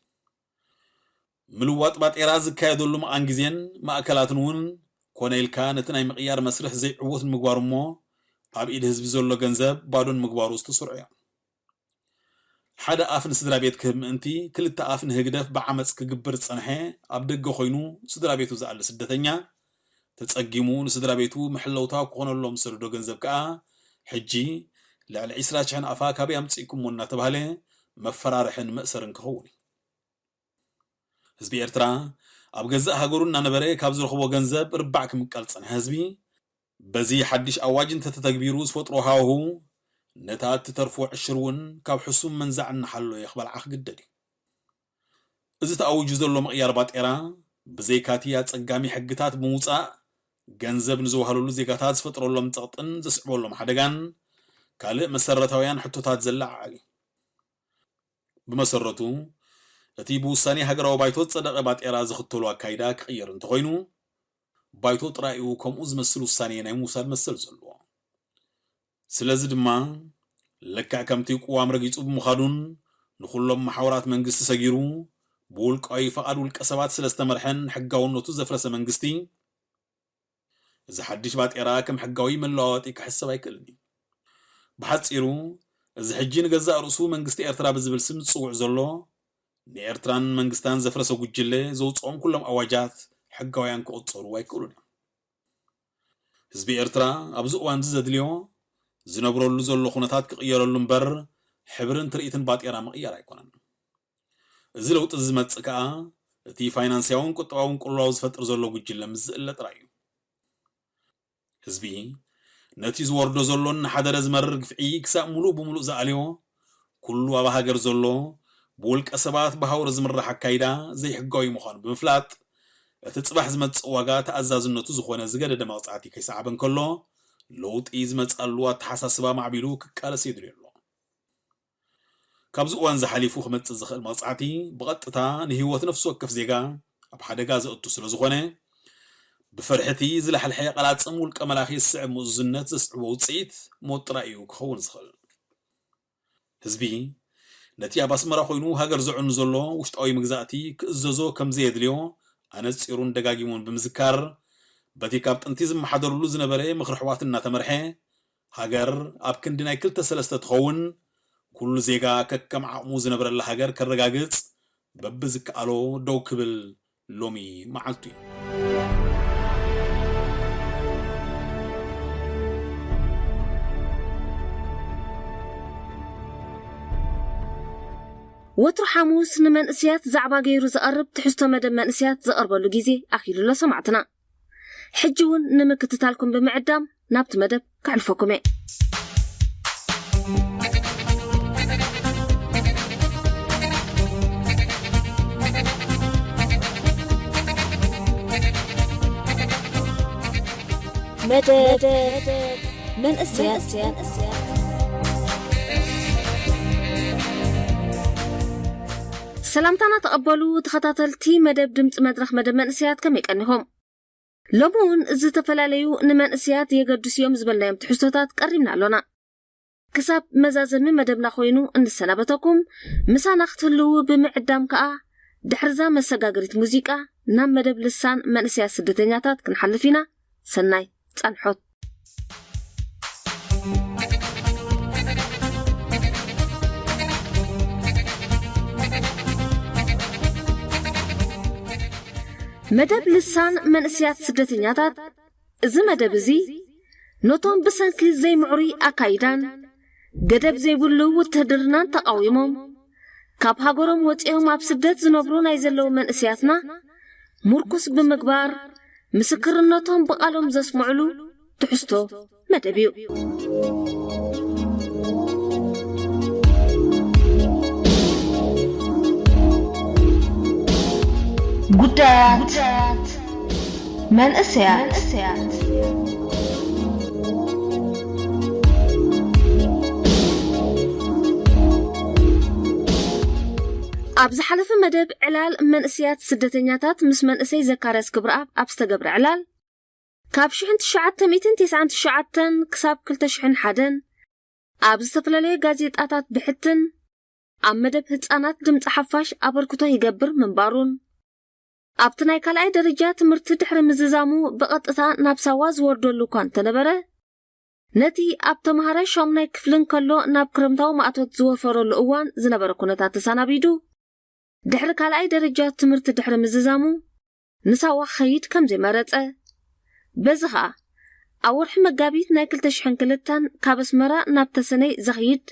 ምልዋጥ ባጤራ ዝካየደሉ መቓን ግዜን ማእከላትን እውን ኮነ ኢልካ ነቲ ናይ ምቕያር መስርሕ ዘይዕዉት ንምግባሩ እሞ ኣብ ኢድ ህዝቢ ዘሎ ገንዘብ ባዶ ንምግባሩ ዝተሰርዑ እዮም። ሓደ ኣፍ ንስድራ ቤት ክህብ ምእንቲ ክልተ ኣፍ ንህግደፍ ብዓመጽ ክግብር ዝጸንሐ ኣብ ደገ ኮይኑ ስድራ ቤቱ ዝኣሊ ስደተኛ ተጸጊሙ ንስድራ ቤቱ መሐለውታ ክኾነሎም ዝሰደዶ ገንዘብ ከኣ ሕጂ ልዕሊ ዕስራ ሽሕ ናቕፋ ካበይ ኣምጺእኩሞ እናተባህለ መፈራርሕን መእሰርን ክኸውን እዩ። ህዝቢ ኤርትራ ኣብ ገዛእ ሃገሩ እናነበረ ካብ ዝረኽቦ ገንዘብ ርባዕ ክምቀል ዝጸንሐ ህዝቢ፣ በዚ ሓድሽ ኣዋጅ እንተተተግቢሩ ዝፈጥሮ ሃዋሁ፣ ነታ እትተርፎ ዕሽር እውን ካብ ሕሱም መንዛዕ እናሓለወ ክበልዓ ክግደድ እዩ። እዚ ተኣዊጁ ዘሎ ምቕያር ባጤራ፣ ብዘይካቲ ኣጸጋሚ ሕግታት ብምውጻእ፣ ገንዘብ ንዝወሃለሉ ዜጋታት ዝፈጥረሎም ጸቕጥን ዘስዕበሎም ሓደጋን፣ ካልእ መሰረታውያን ሕቶታት ዘለዓዕል እዩ። ብመሰረቱ፣ እቲ ብውሳኔ ሃገራዊ ባይቶ ዝጸደቐ ባጤራ ዝኽተሎ ኣካይዳ ክቕየር እንተኾይኑ፣ ባይቶ ጥራይ እዩ ከምኡ ዝመስል ውሳኔ ናይ ምውሳድ መሰል ዘለዎ። ስለዚ ድማ፣ ልክዕ ከምቲ ቅዋም ረጊጹ ብምዃዱን ንኹሎም መሓውራት መንግስቲ ሰጊሩ፣ ብውልቃዊ ፍቓድ ውልቀ ሰባት ስለ ዝተመርሐን ሕጋውነቱ ዘፍረሰ መንግስቲ፣ እዚ ሓድሽ ባጤራ ከም ሕጋዊ መለዋወጢ ክሕሰብ ኣይክእልን እዩ። ብሓጺሩ፣ እዚ ሕጂ ንገዛእ ርእሱ መንግስቲ ኤርትራ ብዝብል ስም ዝጽውዕ ዘሎ፣ ንኤርትራን መንግስታን ዘፍረሰ ጉጅለ ዘውጽኦም ኩሎም ኣዋጃት ሕጋውያን ክቑጸሩ ኣይክእሉን እዮም። ህዝቢ ኤርትራ ኣብዚ እዋን እዚ ዘድልዮ፣ ዝነብረሉ ዘሎ ኩነታት ክቕየረሉ እምበር፣ ሕብርን ትርኢትን ባጤራ ምቕያር ኣይኮነን። እዚ ለውጢ ዝመጽእ ከኣ፣ እቲ ፋይናንስያውን ቁጠባውን ቅልውላው ዝፈጥር ዘሎ ጉጅለ ምስ ዝእለ ጥራይ እዩ። ህዝቢ፣ ነቲ ዝወርዶ ዘሎን ንሓደረ ዝመርር ግፍዒ ክሳብ ምሉእ ብምሉእ ዝኣልዮ፣ ኩሉ ኣብ ሃገር ዘሎ፣ ብውልቀ ሰባት ብሃውሪ ዝምራሕ ኣካይዳ ዘይሕጋዊ ምዃኑ ብምፍላጥ፣ እቲ ጽባሕ ዝመጽእ ዋጋ ተኣዛዝነቱ ዝኾነ ዝገደደ መቕጻዕቲ ከይሰዓበ እንከሎ፣ ለውጢ ዝመጽኣሉ ኣተሓሳስባ ማዕቢሉ ክቃለስ የድልዮ ኣሎ። ካብዚ እዋን ዝሓሊፉ ክመጽእ ዝኽእል መቕጻዕቲ ብቐጥታ ንህይወት ነፍሲ ወከፍ ዜጋ ኣብ ሓደጋ ዘእቱ ስለ ዝኾነ፣ ብፍርሒ እቲ ዝላሕልሐ ቀላጽም ውልቀ መላኺ ዝስዕብ ምእዙዝነት ዘስዕቦ ውጽኢት ሞት ጥራይ እዩ ክኸውን ዝኽእል። ህዝቢ፣ ነቲ ኣብ ኣስመራ ኮይኑ ሃገር ዘዕኑ ዘሎ ውሽጣዊ መግዛእቲ ክእዘዞ ከም ዘየድልዮ ኣነጺሩን ደጋጊሙን ብምዝካር፣ በቲ ካብ ጥንቲ ዝመሓደርሉ ዝነበረ ምኽሪ ኣሕዋት እናተመርሐ፣ ሃገር ኣብ ክንዲ ናይ ክልተ ሰለስተ ትኸውን፣ ኩሉ ዜጋ ከከም ዓቕሙ ዝነብረላ ሃገር ከረጋግጽ በብዝከኣሎ ደው ክብል ሎሚ መዓልቱ እዩ። ወትሩ ሓሙስ ንመንእስያት ዛዕባ ገይሩ ዝቐርብ ትሕዝቶ መደብ መንእስያት ዝቐርበሉ ግዜ ኣኺሉሎ ሰማዕትና። ሕጂ እውን ንምክትታልኩም ብምዕዳም ናብቲ መደብ ከሕልፈኩም እየ። መደብ መንእስያት። ሰላምታና ተቐበሉ ተኸታተልቲ መደብ ድምፂ መድረኽ መደብ መንእስያት፣ ከመይ ቀኒኹም? ሎሚ እውን ዝተፈላለዩ ንመንእስያት የገድሱ እዮም ዝበልናዮም ትሕዝቶታት ቀሪብና ኣሎና። ክሳብ መዛዘሚ መደብና ኮይኑ እንሰናበተኩም፣ ምሳና ክትህልዉ ብምዕዳም ከኣ ድሕርዛ መሰጋገሪት ሙዚቃ ናብ መደብ ልሳን መንእስያት ስደተኛታት ክንሓልፍ ኢና። ሰናይ ጻንሖት። መደብ ልሳን መንእስያት ስደተኛታት። እዚ መደብ እዚ ነቶም ብሰንኪ ዘይምዕሩይ ኣካይዳን ገደብ ዘይብሉ ውትህድርናን ተቓዊሞም ካብ ሃገሮም ወጺኦም ኣብ ስደት ዝነብሩ ናይ ዘለዉ መንእስያትና ምርኩስ ብምግባር ምስክርነቶም ብቓሎም ዘስምዕሉ ትሕዝቶ መደብ እዩ። ጉዳያት መንእሰያት። ኣብ ዝሓለፈ መደብ ዕላል መንእሰያት ስደተኛታት ምስ መንእሰይ ዘካርያስ ክብረኣብ ኣብ ዝተገብረ ዕላል፣ ካብ ሽሕን ትሽዓተ ሚእትን ተስዓን ትሽዓተን ክሳብ ክልተ ሽሕን ሓደን ኣብ ዝተፈላለዩ ጋዜጣታት ብሕትን ኣብ መደብ ህጻናት ድምጺ ሓፋሽ ኣበርክቶ ይገብር ምንባሩን፣ ኣብቲ ናይ ካልኣይ ደረጃ ትምህርቲ ድሕሪ ምዝዛሙ ብቐጥታ ናብ ሳዋ ዝወርደሉ እኳ እንተነበረ፣ ነቲ ኣብ ተምሃራይ ሻሙናይ ክፍሊ እንከሎ ናብ ክረምታዊ ማእቶት ዝወፈረሉ እዋን ዝነበረ ኩነታት ተሰናቢዱ፣ ድሕሪ ካልኣይ ደረጃ ትምህርቲ ድሕሪ ምዝዛሙ ንሳዋ ክኸይድ ከም ዘይመረጸ፣ በዚ ኸኣ ኣብ ወርሒ መጋቢት ናይ ክልተ ሽሕን ክልተን ካብ ኣስመራ ናብ ተሰነይ ዘኽይድ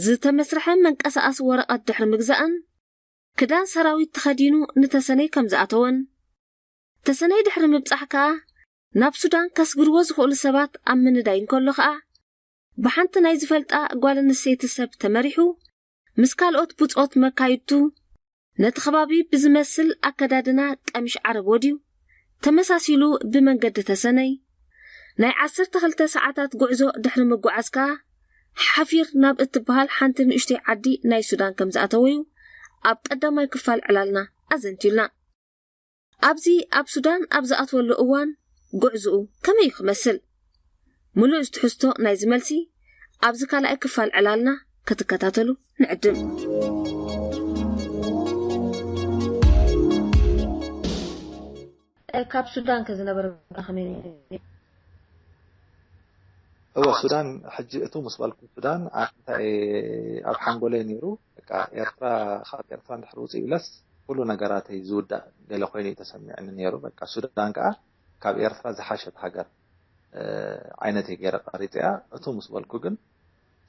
ዝተመስርሐ መንቀሳቐሲ ወረቐት ድሕሪ ምግዛእን ክዳን ሰራዊት ተኸዲኑ ንተሰነይ ከም ዝኣተወን፣ ተሰነይ ድሕሪ ምብጻሕ ከኣ ናብ ሱዳን ከስግርዎ ዝኽእሉ ሰባት ኣብ ምንዳይ እንከሎ ከኣ ብሓንቲ ናይ ዝፈልጣ ጓል ኣንስተይቲ ሰብ ተመሪሑ ምስ ካልኦት ብጾት መካይድቱ ነቲ ከባቢ ብዝመስል ኣከዳድና ቀሚሽ ዓረብ ወድዩ ተመሳሲሉ ብመንገዲ ተሰነይ ናይ ዓሰርተ ክልተ ሰዓታት ጉዕዞ ድሕሪ ምጉዓዝ ከኣ ሓፊር ናብ እትበሃል ሓንቲ ንእሽተይ ዓዲ ናይ ሱዳን ከም ዝኣተወዩ ኣብ ቀዳማይ ክፋል ዕላልና ኣዘንቲልና። ኣብዚ ኣብ ሱዳን ኣብ ዝኣትወሉ እዋን ጉዕዝኡ ከመይ እዩ ክመስል? ምሉእ ትሕዝቶ ናይዚ መልሲ ኣብዚ ካልኣይ ክፋል ዕላልና ክትከታተሉ ንዕድም። ካብ ሱዳን ከ ዝነበረ ጉዳይ ከመይ ነይሩ? እወ፣ ሱዳን፣ ሕጂ እቱ ምስ በልኩ ሱዳን፣ ኣንታይ ኣብ ሓንጎለይ ነይሩ፣ በቃ ኤርትራ፣ ካብ ኤርትራ እንድሕር ውፅእ ኢለስ ኩሉ ነገራተይ ዝውዳእ ገለ ኮይኑ እዩ ተሰሚዕኒ ነይሩ። በቃ ሱዳን ከዓ ካብ ኤርትራ ዝሓሸት ሃገር ዓይነት እየ ገይረ ቀሪፀያ። እቱ ምስ በልኩ ግን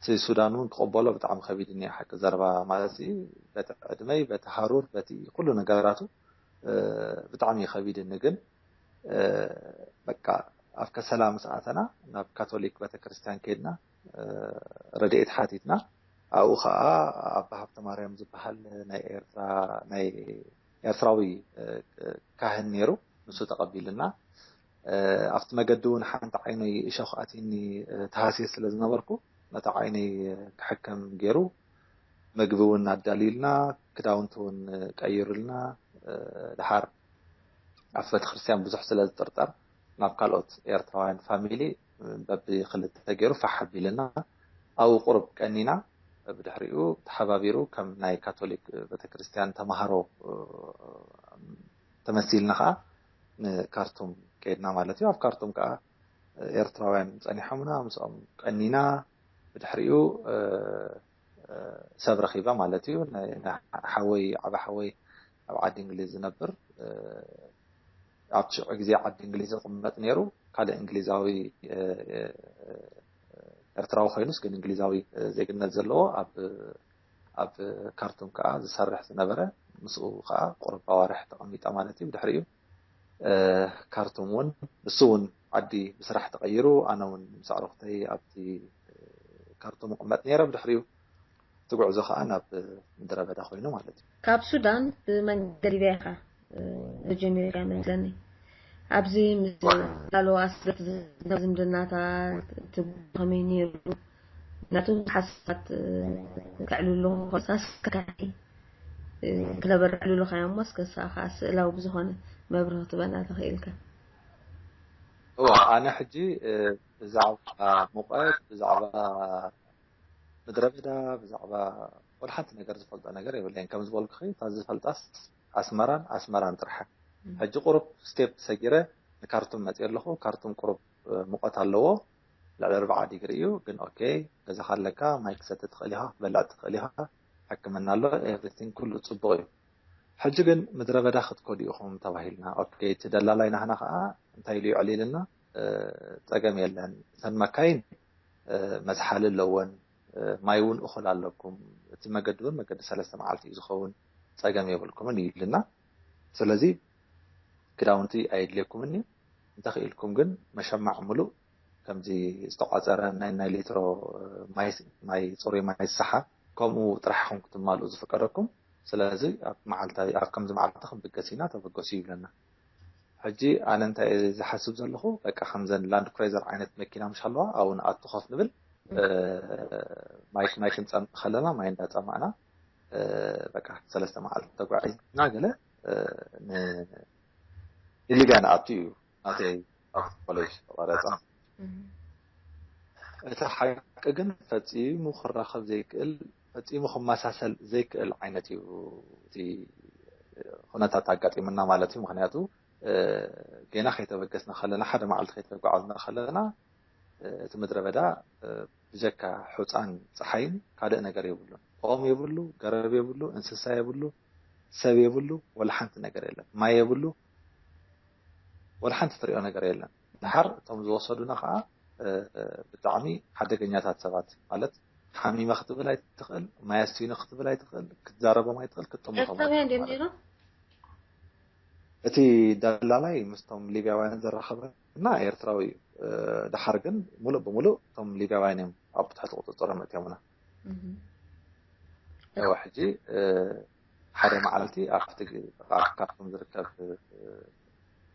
እቲ ሱዳን እውን ክቕበሎ ብጣዕሚ ከቢድኒ እዩ፣ ሓቂ ዘረባ ማለት እዩ። በቲ ዕድመይ፣ በቲ ሃሩር፣ በቲ ኩሉ ነገራቱ ብጣዕሚ እዩ ከቢድኒ። ግን በቃ ኣብ ከሰላ ምስ ኣተና ናብ ካቶሊክ ቤተክርስትያን ከይድና ረድኤት ሓቲትና። ኣብኡ ከዓ ኣባ ሃብተ ማርያም ዝበሃል ናይ ኤርትራ ናይ ኤርትራዊ ካህን ነይሩ። ንሱ ተቐቢልና። ኣብቲ መገዲ እውን ሓንቲ ዓይነይ እሾኽ ኣትኒ ተሃስየ ስለ ዝነበርኩ ነታ ዓይነይ ክሕከም ገይሩ። ምግቢ እውን ኣዳልዩልና፣ ክዳውንቲ እውን ቀይሩልና። ድሓር ኣብቲ ቤተክርስትያን ብዙሕ ስለ ዝጥርጠር ናብ ካልኦት ኤርትራውያን ፋሚሊ በብክልተ ገይሩ ፋሕ ኣቢልና። ኣብኡ ቁሩብ ቀኒና። ብድሕሪኡ ተሓባቢሩ ከም ናይ ካቶሊክ ቤተክርስትያን ተማሃሮ ተመሲልና ከዓ ንካርቱም ከይድና ማለት እዩ። ኣብ ካርቱም ከዓ ኤርትራውያን ጸኒሖምና፣ ምስኦም ቀኒና። ብድሕሪኡ ሰብ ረኺበ ማለት እዩ። ሓወይ፣ ዓቢ ሓወይ ኣብ ዓዲ እንግሊዝ ዝነብር፣ ኣብቲ ሽዑ ግዜ ዓዲ እንግሊዝ ዝቕመጥ ነይሩ። ካልእ እንግሊዛዊ፣ ኤርትራዊ ኮይኑስ ግን እንግሊዛዊ ዜግነት ዘለዎ ኣብ ኣብ ካርቱም ከዓ ዝሰርሕ ዝነበረ፣ ምስኡ ከዓ ቁሩብ ኣዋርሕ ተቐሚጠ ማለት እዩ። ብድሕሪኡ ካርቱም እውን ንሱ እውን ዓዲ ብስራሕ ተቐይሩ፣ ኣነ እውን ምስ ኣዕሩኽተይ ኣብቲ ካርቱም እቕመጥ ነይረ። ብድሕሪኡ እቲ ጉዕዞ ከዓ ናብ ምድረ በዳ ኮይኑ ማለት እዩ። ካብ ሱዳን ብመንገዲ ሊብያ ኢኻ ጀሚርካ መስለኒ። ኣብዚ ምስ ላሎ ኣስበት ዝምድናታት እቲ ከመይ ነይሩ? ምክንያቱ ብዙሓት ሰባት ክዕልሉ ኮሳስ ከካሒ ክነበረ ዕልሉ ካያ እሞ እስከ ንስኻ ከዓ ስእላዊ ብዝኾነ መብርህ ክትበና ተኽእልካ። እዋ፣ ኣነ ሕጂ ብዛዕባ ሙቐት፣ ብዛዕባ ምድረ በዳ፣ ብዛዕባ ወላ ሓንቲ ነገር ዝፈልጦ ነገር የብለይን። ከም ዝበልኩኺ እታ ዝፈልጣስ ኣስመራን ኣስመራን ጥራሕ። ሕጂ ቁሩብ ስቴፕ ሰጊረ ንካርቱም መፅእ ኣለኹ። ካርቱም ቁሩብ ሙቐት ኣለዎ፣ ልዕሊ ኣርባዓ ዲግሪ እዩ። ግን ኦኬ፣ ገዛኻ ኣለካ፣ ማይ ክሰቲ ትኽእል ኢኻ፣ ክትበልዕ ትኽእል ኢኻ፣ ሕክምና ኣሎ፣ ኤቭሪቲንግ ኩሉ ፅቡቕ እዩ። ሕጂ ግን ምድረ በዳ ክትከዱ ኢኹም ተባሂልና። ኦኬ፣ እቲ ደላላይ ናህና ከዓ እንታይ ኢሉ ይዕሊልና? ፀገም የለን፣ እተን መካይን መዝሓሊ ኣለወን፣ ማይ እውን እኹል ኣለኩም፣ እቲ መገዲ እውን መገዲ ሰለስተ መዓልቲ እዩ ዝኸውን፣ ፀገም የብልኩምን እዩ ኢልና። ስለዚ ክዳውንቲ ኣየድልየኩምን እዩ፣ እንተኽኢልኩም ግን መሸማዕ ሙሉእ ከምዚ ዝተቋፀረ ናይ ናይ ሊትሮ ማይ፣ ማይ፣ ፅሩይ ማይ ዝሰሓ፣ ከምኡ ጥራሕ ኢኹም ክትማልኡ ዝፍቀደኩም። ስለዚ ኣብ መዓልታ፣ ኣብ ከምዚ መዓልቲ ክንብገስ ኢና፣ ተበገሱ ይብለና። ሕጂ ኣነ እንታይ እየ ዝሓስብ ዘለኹ፣ በቃ ከምዘን ላንድ ክሬዘር ዓይነት መኪና ምሽ ኣለዋ፣ ኣብኡ ንኣቱ ኮፍ ንብል። ማይ ማይ ክንፀምእ ከለና ማይ እንዳፀማእና በቃ ሰለስተ መዓልቲ ተጓዒዝና ገለ ንሊብያ ንኣቱ እዩ ናተይ ኮሌጅ ተቋረፀ። እቲ ሓቂ ግን ፈፂሙ ክራኸብ ዘይክእል፣ ፈፂሙ ክመሳሰል ዘይክእል ዓይነት እዩ እቲ ኩነታት ኣጋጢሙና ማለት እዩ። ምክንያቱ ገና ከይተበገስና ከለና፣ ሓደ መዓልቲ ከይተጓዓዝና ከለና እቲ ምድረ በዳ ብጀካ ሑፃን ፀሓይን ካልእ ነገር የብሉን። ኦም የብሉ፣ ገረብ የብሉ፣ እንስሳ የብሉ፣ ሰብ የብሉ፣ ወላ ሓንቲ ነገር የለን። ማይ የብሉ፣ ወላ ሓንቲ ትሪኦ ነገር የለን። ድሓር እቶም ዝወሰዱና ከዓ ብጣዕሚ ሓደገኛታት ሰባት፣ ማለት ሓሚመ ክትብል ኣይትኽእል፣ ማይ ኣስቲኒ ክትብል ኣይትኽእል፣ ክትዛረቦም ኣይትኽእል፣ ክትጥምቶም ኤርትራውያን ድዮም ነይሮም? እቲ ደላላይ ምስቶም ሊብያውያን ዘራኸበና ኤርትራዊ እዩ። ድሓር ግን ሙሉእ ብሙሉእ እቶም ሊብያውያን እዮም ኣብ ትሕቲ ቁፅፅሮም ኣእትዮምና። እወ፣ ሕጂ ሓደ መዓልቲ ኣብቲ ኣብ ካርቱም ዝርከብ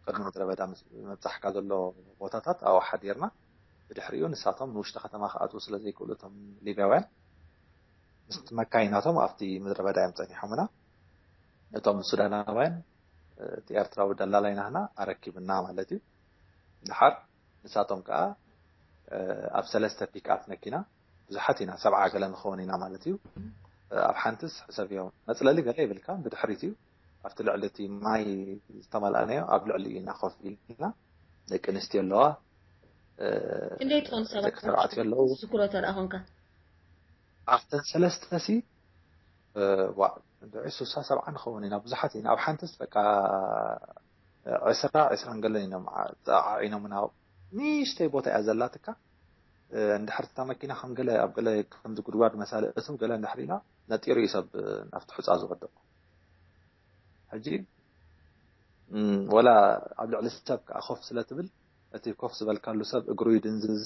ቅድሚ ምድረ በዳ ምስ ምብጻሕካ ዘሎ ቦታታት ኣብኡ ሓዲርና። ብድሕሪኡ ንሳቶም ንውሽጢ ከተማ ክኣትዉ ስለ ዘይክእሉ እቶም ሊብያውያን ምስቲ መካይናቶም ኣብቲ ምድረ በዳ እዮም ጸኒሖምና። እቶም ሱዳናውያን እቲ ኤርትራዊ ደላላይ ናህና ኣረኪብና ማለት እዩ። ድሓር ንሳቶም ከኣ ኣብ ሰለስተ ፒክኣፕ መኪና ብዙሓት ኢና፣ ሰብዓ ገለ ንኸውን ኢና ማለት እዩ። ኣብ ሓንትስ ሕሰብዮ መጽለሊ ገለ ይብልካ ብድሕሪት እዩ። ኣብቲ ልዕሊ እቲ ማይ ዝተመልኣናዮ ኣብ ልዕሊ ኢና ኮፍ ኢልና። ደቂ ኣንስትዮ ኣለዋ፣ እ፣ ክንደይ ትኾኑ ሰባት ደቂ ተባዕትዮ ኣለዉ። ዝክሮ ተደኣ ኮንካ? ኣብተን ሰለስተ ሲ እ፣ ዋ፣ እንድዒ ስሳ ሰብዓ ንኸውን ኢና፣ ብዙሓት ኢና። ኣብ ሓንትስ በቃ ዕስራ ዕስራን ገለን ኢና ዓዒኖምና። ንእሽተይ ቦታ እያ ዘላትካ። እ፣ እንድሕር እታ መኪና ከም ገለ ኣብ ገለ ከምዚ ጉድጓድ መሳሊ እትም ገለ እንድሕር ኢላ ነጢሩ እዩ ሰብ ናብቲ ሑጻ ዝወድቕ። ሕጂ እም፣ ወላ ኣብ ልዕሊ ሰብ ከዓ ኮፍ ስለ ትብል እቲ ኮፍ ዝበልካሉ ሰብ እግሩ ይድንዝዝ፣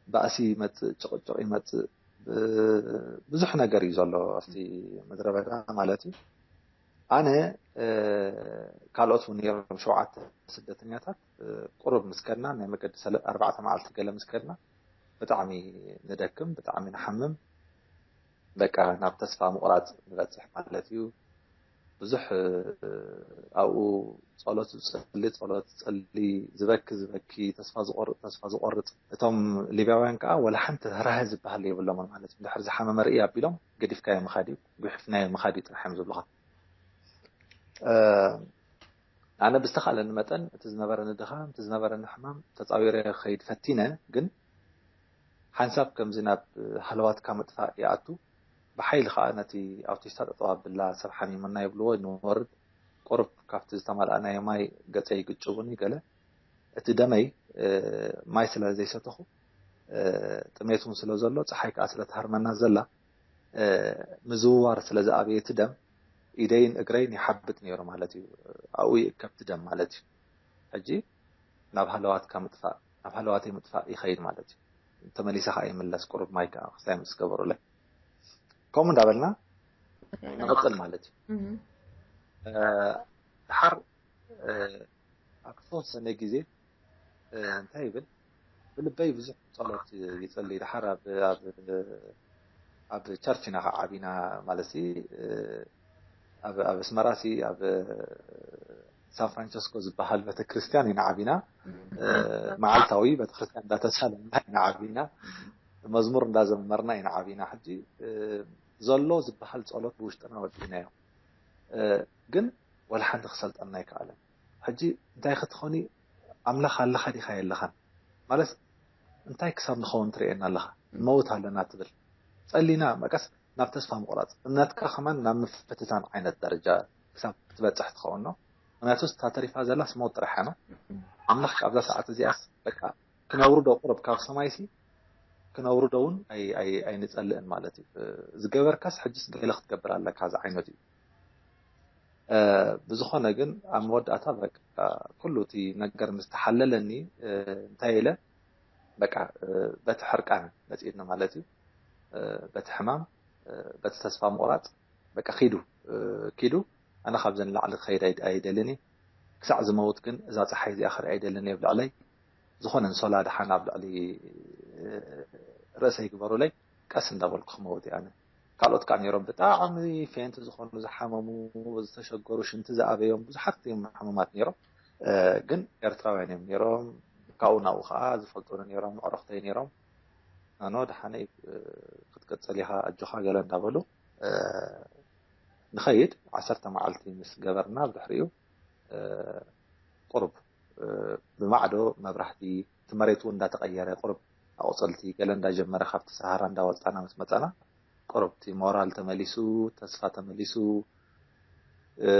ባእሲ ይመጽእ፣ ጭቕጭቕ ይመጽእ፣ ብ-፣ ብዙሕ ነገር እዩ ዘሎ ኣብቲ ምድረ በዳ ማለት እዩ። ኣነ፣ እ፣ ካልኦት እውን ነይሮም ሸውዓተ ስደተኛታት፣ እ፣ ቁሩብ ምስ ከድና ናይ መገዲ ሰለ-፣ ኣርባዕተ መዓልቲ ገለ ምስ ከድና ብጣዕሚ ንደክም፣ ብጣዕሚ ንሓምም፣ በቃ ናብ ተስፋ ምቑራጽ ንበጽሕ ማለት እዩ። ብዙሕ፣ እ፣ ኣብኡ ጸሎት ዝጸሊ፣ ጸሎት ዝጸሊ፣ ዝበኪ ዝበኪ፣ ተስፋ ዝቆርጽ ተስፋ ዝቆርጽ። እቶም ሊብያውያን ከኣ ወላ ሓንቲ ርህራሄ ዝበሃል የብሎምን ማለት እዩ። እንድሕር ዝሓመመ ርኢ ኣቢሎም ገዲፍካዮ ምኻድ እዩ፣ ጉሒፍናዮ ምኻድ እዩ ጥራሕ እዮም ዝብሉኻ። እ፣ ኣነ ብዝተኻእለኒ መጠን እቲ ዝነበረኒ ድኻም፣ እቲ ዝነበረኒ ሕማም ተጻዊረ ክኸይድ ፈቲነ፣ ግን ሓንሳብ ከምዚ ናብ ሃለዋትካ ምጥፋእ ይኣቱ። ብሓይሊ ከኣ ነቲ ኣውቲስታ ጠጠው ኣብላ፣ ሰብ ሓሚሙና ይብልዎ፣ ንወርድ። ቁሩብ ካብቲ ዝተመልኣናዮ ማይ ገጸይ ይግጭቡኒ ገለ። እቲ ደመይ፣ እ፣ ማይ ስለ ዘይሰተኹ፣ እ፣ ጥሜት እውን ስለ ዘሎ፣ ጸሓይ ከኣ ስለ ትሃርመና ዘላ፣ እ፣ ምዝውዋር ስለ ዝኣበየ እቲ ደም ኢደይን እግረይን ይሓብጥ ነይሩ ማለት እዩ። ኣብኡ ይእከብ እቲ ደም ማለት እዩ። ሕጂ ናብ ሃለዋትካ ምጥፋእ፣ ናብ ሃለዋተይ ምጥፋእ ይኸይድ ማለት እዩ። ተመሊሰ ከኣ ይምለስ፣ ቁሩብ ማይ ከኣ ክስታይ ምስ ገበሩለይ። ከምኡ እንዳበልና ንቐጽል ማለት እዩ። እም። እ፣ ድሓር፣ እ፣ ኣብ ዝተወሰነ ግዜ፣ እ፣ እንታይ ይብል፣ ብልበይ ብዙሕ ጸሎት ይጸሊ። ድሓር ኣብ፣ ኣብ፣ ኣብ ቸርች ኢና ከዓ ዓቢና ማለት ሲ፣ እ፣ ኣብ፣ ኣብ ኣስመራ ሲ፣ ኣብ ሳን ፍራንቸስኮ ዝበሃል ቤተክርስትያን ኢና ዓቢና። እ፣ መዓልታዊ ቤተክርስትያን እንዳተሳለምና ኢና ዓቢና። መዝሙር እንዳዘመርና ኢና ዓቢና። ሕጂ፣ እ፣ ዘሎ ዝበሃል ጸሎት ብውሽጥና ወዲእናዮ። እ፣ ግን ወላ ሓንቲ ክሰልጠና ኣይከኣለን። ሕጂ እንታይ ክትኾኒ፣ ኣምላኽ ኣለኻ ዲኻ የለኻን? ማለት እንታይ ክሳብ ንኸውን ትርእየና ኣለኻ? ንመውት ኣለና ትብል። ጸሊና መቀስ ናብ ተስፋ ምቑራጽ፣ እምነትካ ከማን ናብ ምፍትታን ዓይነት ደረጃ ክሳብ ክትበጽሕ ትኸውን ነው። ምክንያቱ እታ ተሪፋ ዘላስ ሞት ጥራሕ እያ ነው። ኣምላኽ ኣብዛ ሰዓት እዚኣስ በቃ ክነውርዶ ቁሩብ ካብ ሰማይሲ ክነውርዶ እውን ኣይ-፣ ኣይ-፣ ኣይንጸልእን ማለት እዩ። ዝገበርካስ ሕጅስ ገለ ክትገብር ኣለካ ዝዓይነቱ እዩ። እ፣ ብዝኾነ ግን ኣብ መወዳእታ በቃ ኩሉ እቲ ነገር ምስ ተሓለለኒ፣ እ፣ እንታይ ኢለ በቃ፣ እ፣ በቲ ሕርቃን መጺእኒ ማለት እዩ። እ፣ በቲ ሕማም፣ እ፣ በቲ ተስፋ ምቑራጽ በቃ ኪዱ፣ እ፣ ኪዱ። ኣነ ካብዘን ላዕሊ ክኸይድ ኣይ-፣ ኣይደልን እየ። ክሳዕ ዝመውት ግን እዛ ጸሓይ እዚኣ ክርኢ ኣይደልን እየ ኣብ ልዕለይ። ዝኾነ ኣንሶላ ደሓን ኣብ ልዕሊ፣ እ፣ ርእሰይ ግበሩለይ፣ ቀስ እንዳበልኩ ክመውት እየ ኣነ። ካልኦት ከኣ ነይሮም ብጣዕሚ ፌንት ዝኾኑ፣ ዝሓመሙ፣ ዝተሸገሩ፣ ሽንቲ ዝኣበዮም ብዙሓት እዮም ሕሙማት ነይሮም። እ፣ ግን ኤርትራውያን እዮም ነይሮም። ካብኡ ናብኡ ከኣ ዝፈልጡኒ ነይሮም፣ ኣዕሩኽተይ ነይሮም። ኣኖ ደሓነይ፣ እ፣ ክትቅጽል ኢኻ ኣጆኻ ገለ እንዳበሉ፣ እ፣ ንኸይድ ዓሰርተ መዓልቲ ምስ ገበርና ብድሕሪኡ፣ እ፣ ቁሩብ፣ እ፣ ብማዕዶ መብራህቲ፣ እቲ መሬት እውን እንዳተቐየረ፣ ቁሩብ ኣቑጽልቲ ገለ እንዳጀመረ፣ ካብቲ ሰሃራ እንዳወጻና ምስ መጻና፣ ቁሩብ እቲ ሞራል ተመሊሱ፣ ተስፋ ተመሊሱ፣ እ፣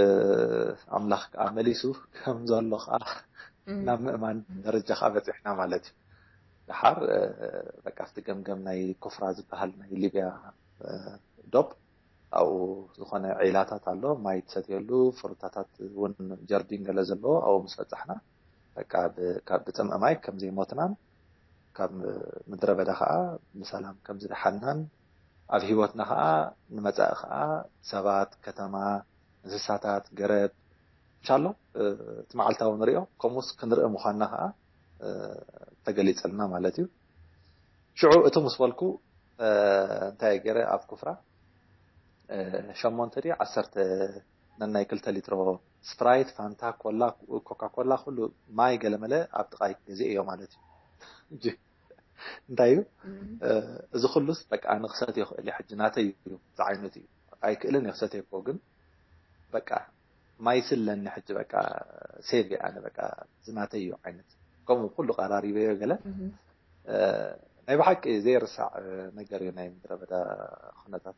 ኣምላኽ ከኣ መሊሱ ከም ዘሎ ከኣ እም። ናብ ምእማን ደረጃ ከኣ በጺሕና ማለት እዩ። ደሓር፣ እ፣ በቃ ኣብቲ ገምገም ናይ ኩፍራ ዝበሃል ናይ ሊብያ፣ እ፣ ዶብ፣ ኣብኡ ዝኾነ ዒላታት ኣሎ፣ ማይ ትሰትየሉ፣ ፍሩታታት እውን ጀርዲን ገለ ዘለዎ ኣብኡ ምስ በጻሕና፣ በቃ ብ-፣ ካብ ብጽምኢ ማይ ከም ዘይሞትናን ካብ ምድረ በዳ ከኣ ብሰላም ከም ዝደሓንናን፣ ኣብ ህይወትና ከኣ ንመጻኢ ከኣ ሰባት፣ ከተማ፣ እንስሳታት፣ ገረብ፣ ኢንሻሎ፣ እ፣ እቲ መዓልታዊ ንሪኦ፣ ከምኡስ ክንርኢ ምዃንና ከኣ፣ እ፣ ተገሊጽልና ማለት እዩ። ሽዑ እቲ ምስ በልኩ፣ እ፣ እንታይ ገይረ ኣብ ኩፍራ፣ እ፣ ሸሞንተ ድዩ ዓሰርተ ነናይ ክልተ ሊትሮ ስፕራይት፣ ፋንታ፣ ኮላ፣ ኮካ ኮላ፣ ኩሉ ማይ ገለመለ ኣብ ጥቓይ ገዚኤዮ ማለት እዩ። እንጂ እንታይ እዩ፣ እም። እ፣ እዚ ኩሉስ በቃ ኣነ ክሰትዮ ክእል እየ፣ ሕጂ ናተይ እዩ፣ ዝዓይነቱ እዩ። ኣይክእልን እየ ክሰትዮ እኮ፣ ግን በቃ ማይ ስለኒ ሕጂ በቃ ሴቭ ኣነ በቃ ዝናተይ እዩ ዓይነት ከምኡ ኩሉ ቀራሪበዮ ገለ ናይ ብሓቂ ዘይርሳዕ ነገር እዩ ናይ ምድረ በዳ ኩነታት።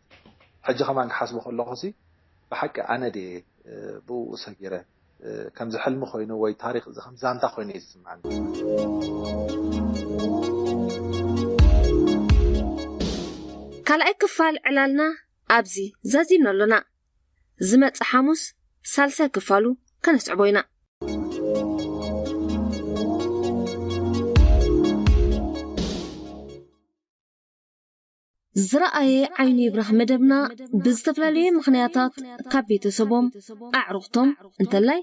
ሕጂ ከማን ክሓስቦ ከለኹ ሲ ብሓቂ ኣነ ድየ ብኡ ሰጊረ ከምዚ ሕልሚ ኮይኑ ወይ ታሪክ እዚ ከም ዛንታ ኮይኑ እዩ ዝስምዓኒ። ካልኣይ ክፋል ዕላልና ኣብዚ ዛዚምና ኣሎና። ዝመጽእ ሓሙስ ሳልሳይ ክፋሉ ከነስዕቦ ኢና። ዝረኣየ ዓይኑ ይብራህ መደብና ብዝተፈላለየ ምኽንያታት ካብ ቤተሰቦም ኣዕሩኽቶም እንተላይ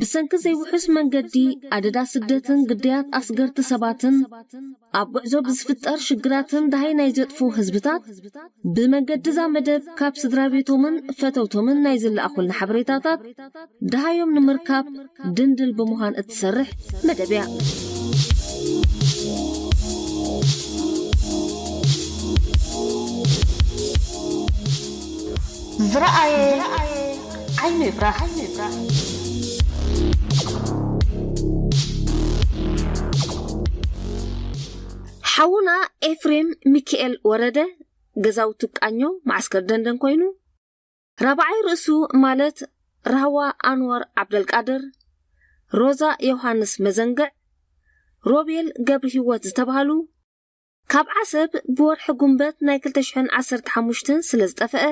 ብሰንኪ ዘይውሑስ መንገዲ ኣደዳ ስደትን ግዳያት ኣስገርቲ ሰባትን ኣብ ጉዕዞ ብዝፍጠር ሽግራትን ደሃይ ናይ ዘጥፉ ህዝብታት ብመንገዲ እዛ መደብ ካብ ስድራ ቤቶምን ፈተውቶምን ናይ ዝለኣኹልና ሓበሬታታት ደሃዮም ንምርካብ ድንድል ብምዃን እትሰርሕ መደብ እያ። ዝረኣየ ዓይኑ ይብራህ። ሓውና ኤፍሬም ሚካኤል ወረደ ገዛውቱ ቃኞ ማዕስከር ደንደን ኮይኑ ራብዓይ ርእሱ ማለት ራህዋ ኣንዋር ዓብደልቃድር፣ ሮዛ ዮሃንስ መዘንግዕ፣ ሮቤል ገብርሂወት ዝተባህሉ ካብ ዓሰብ ብወርሒ ጉንበት ናይ ክልተ ሽሕን ዓሰርተ ሓሙሽተን ስለ ዝጠፈአ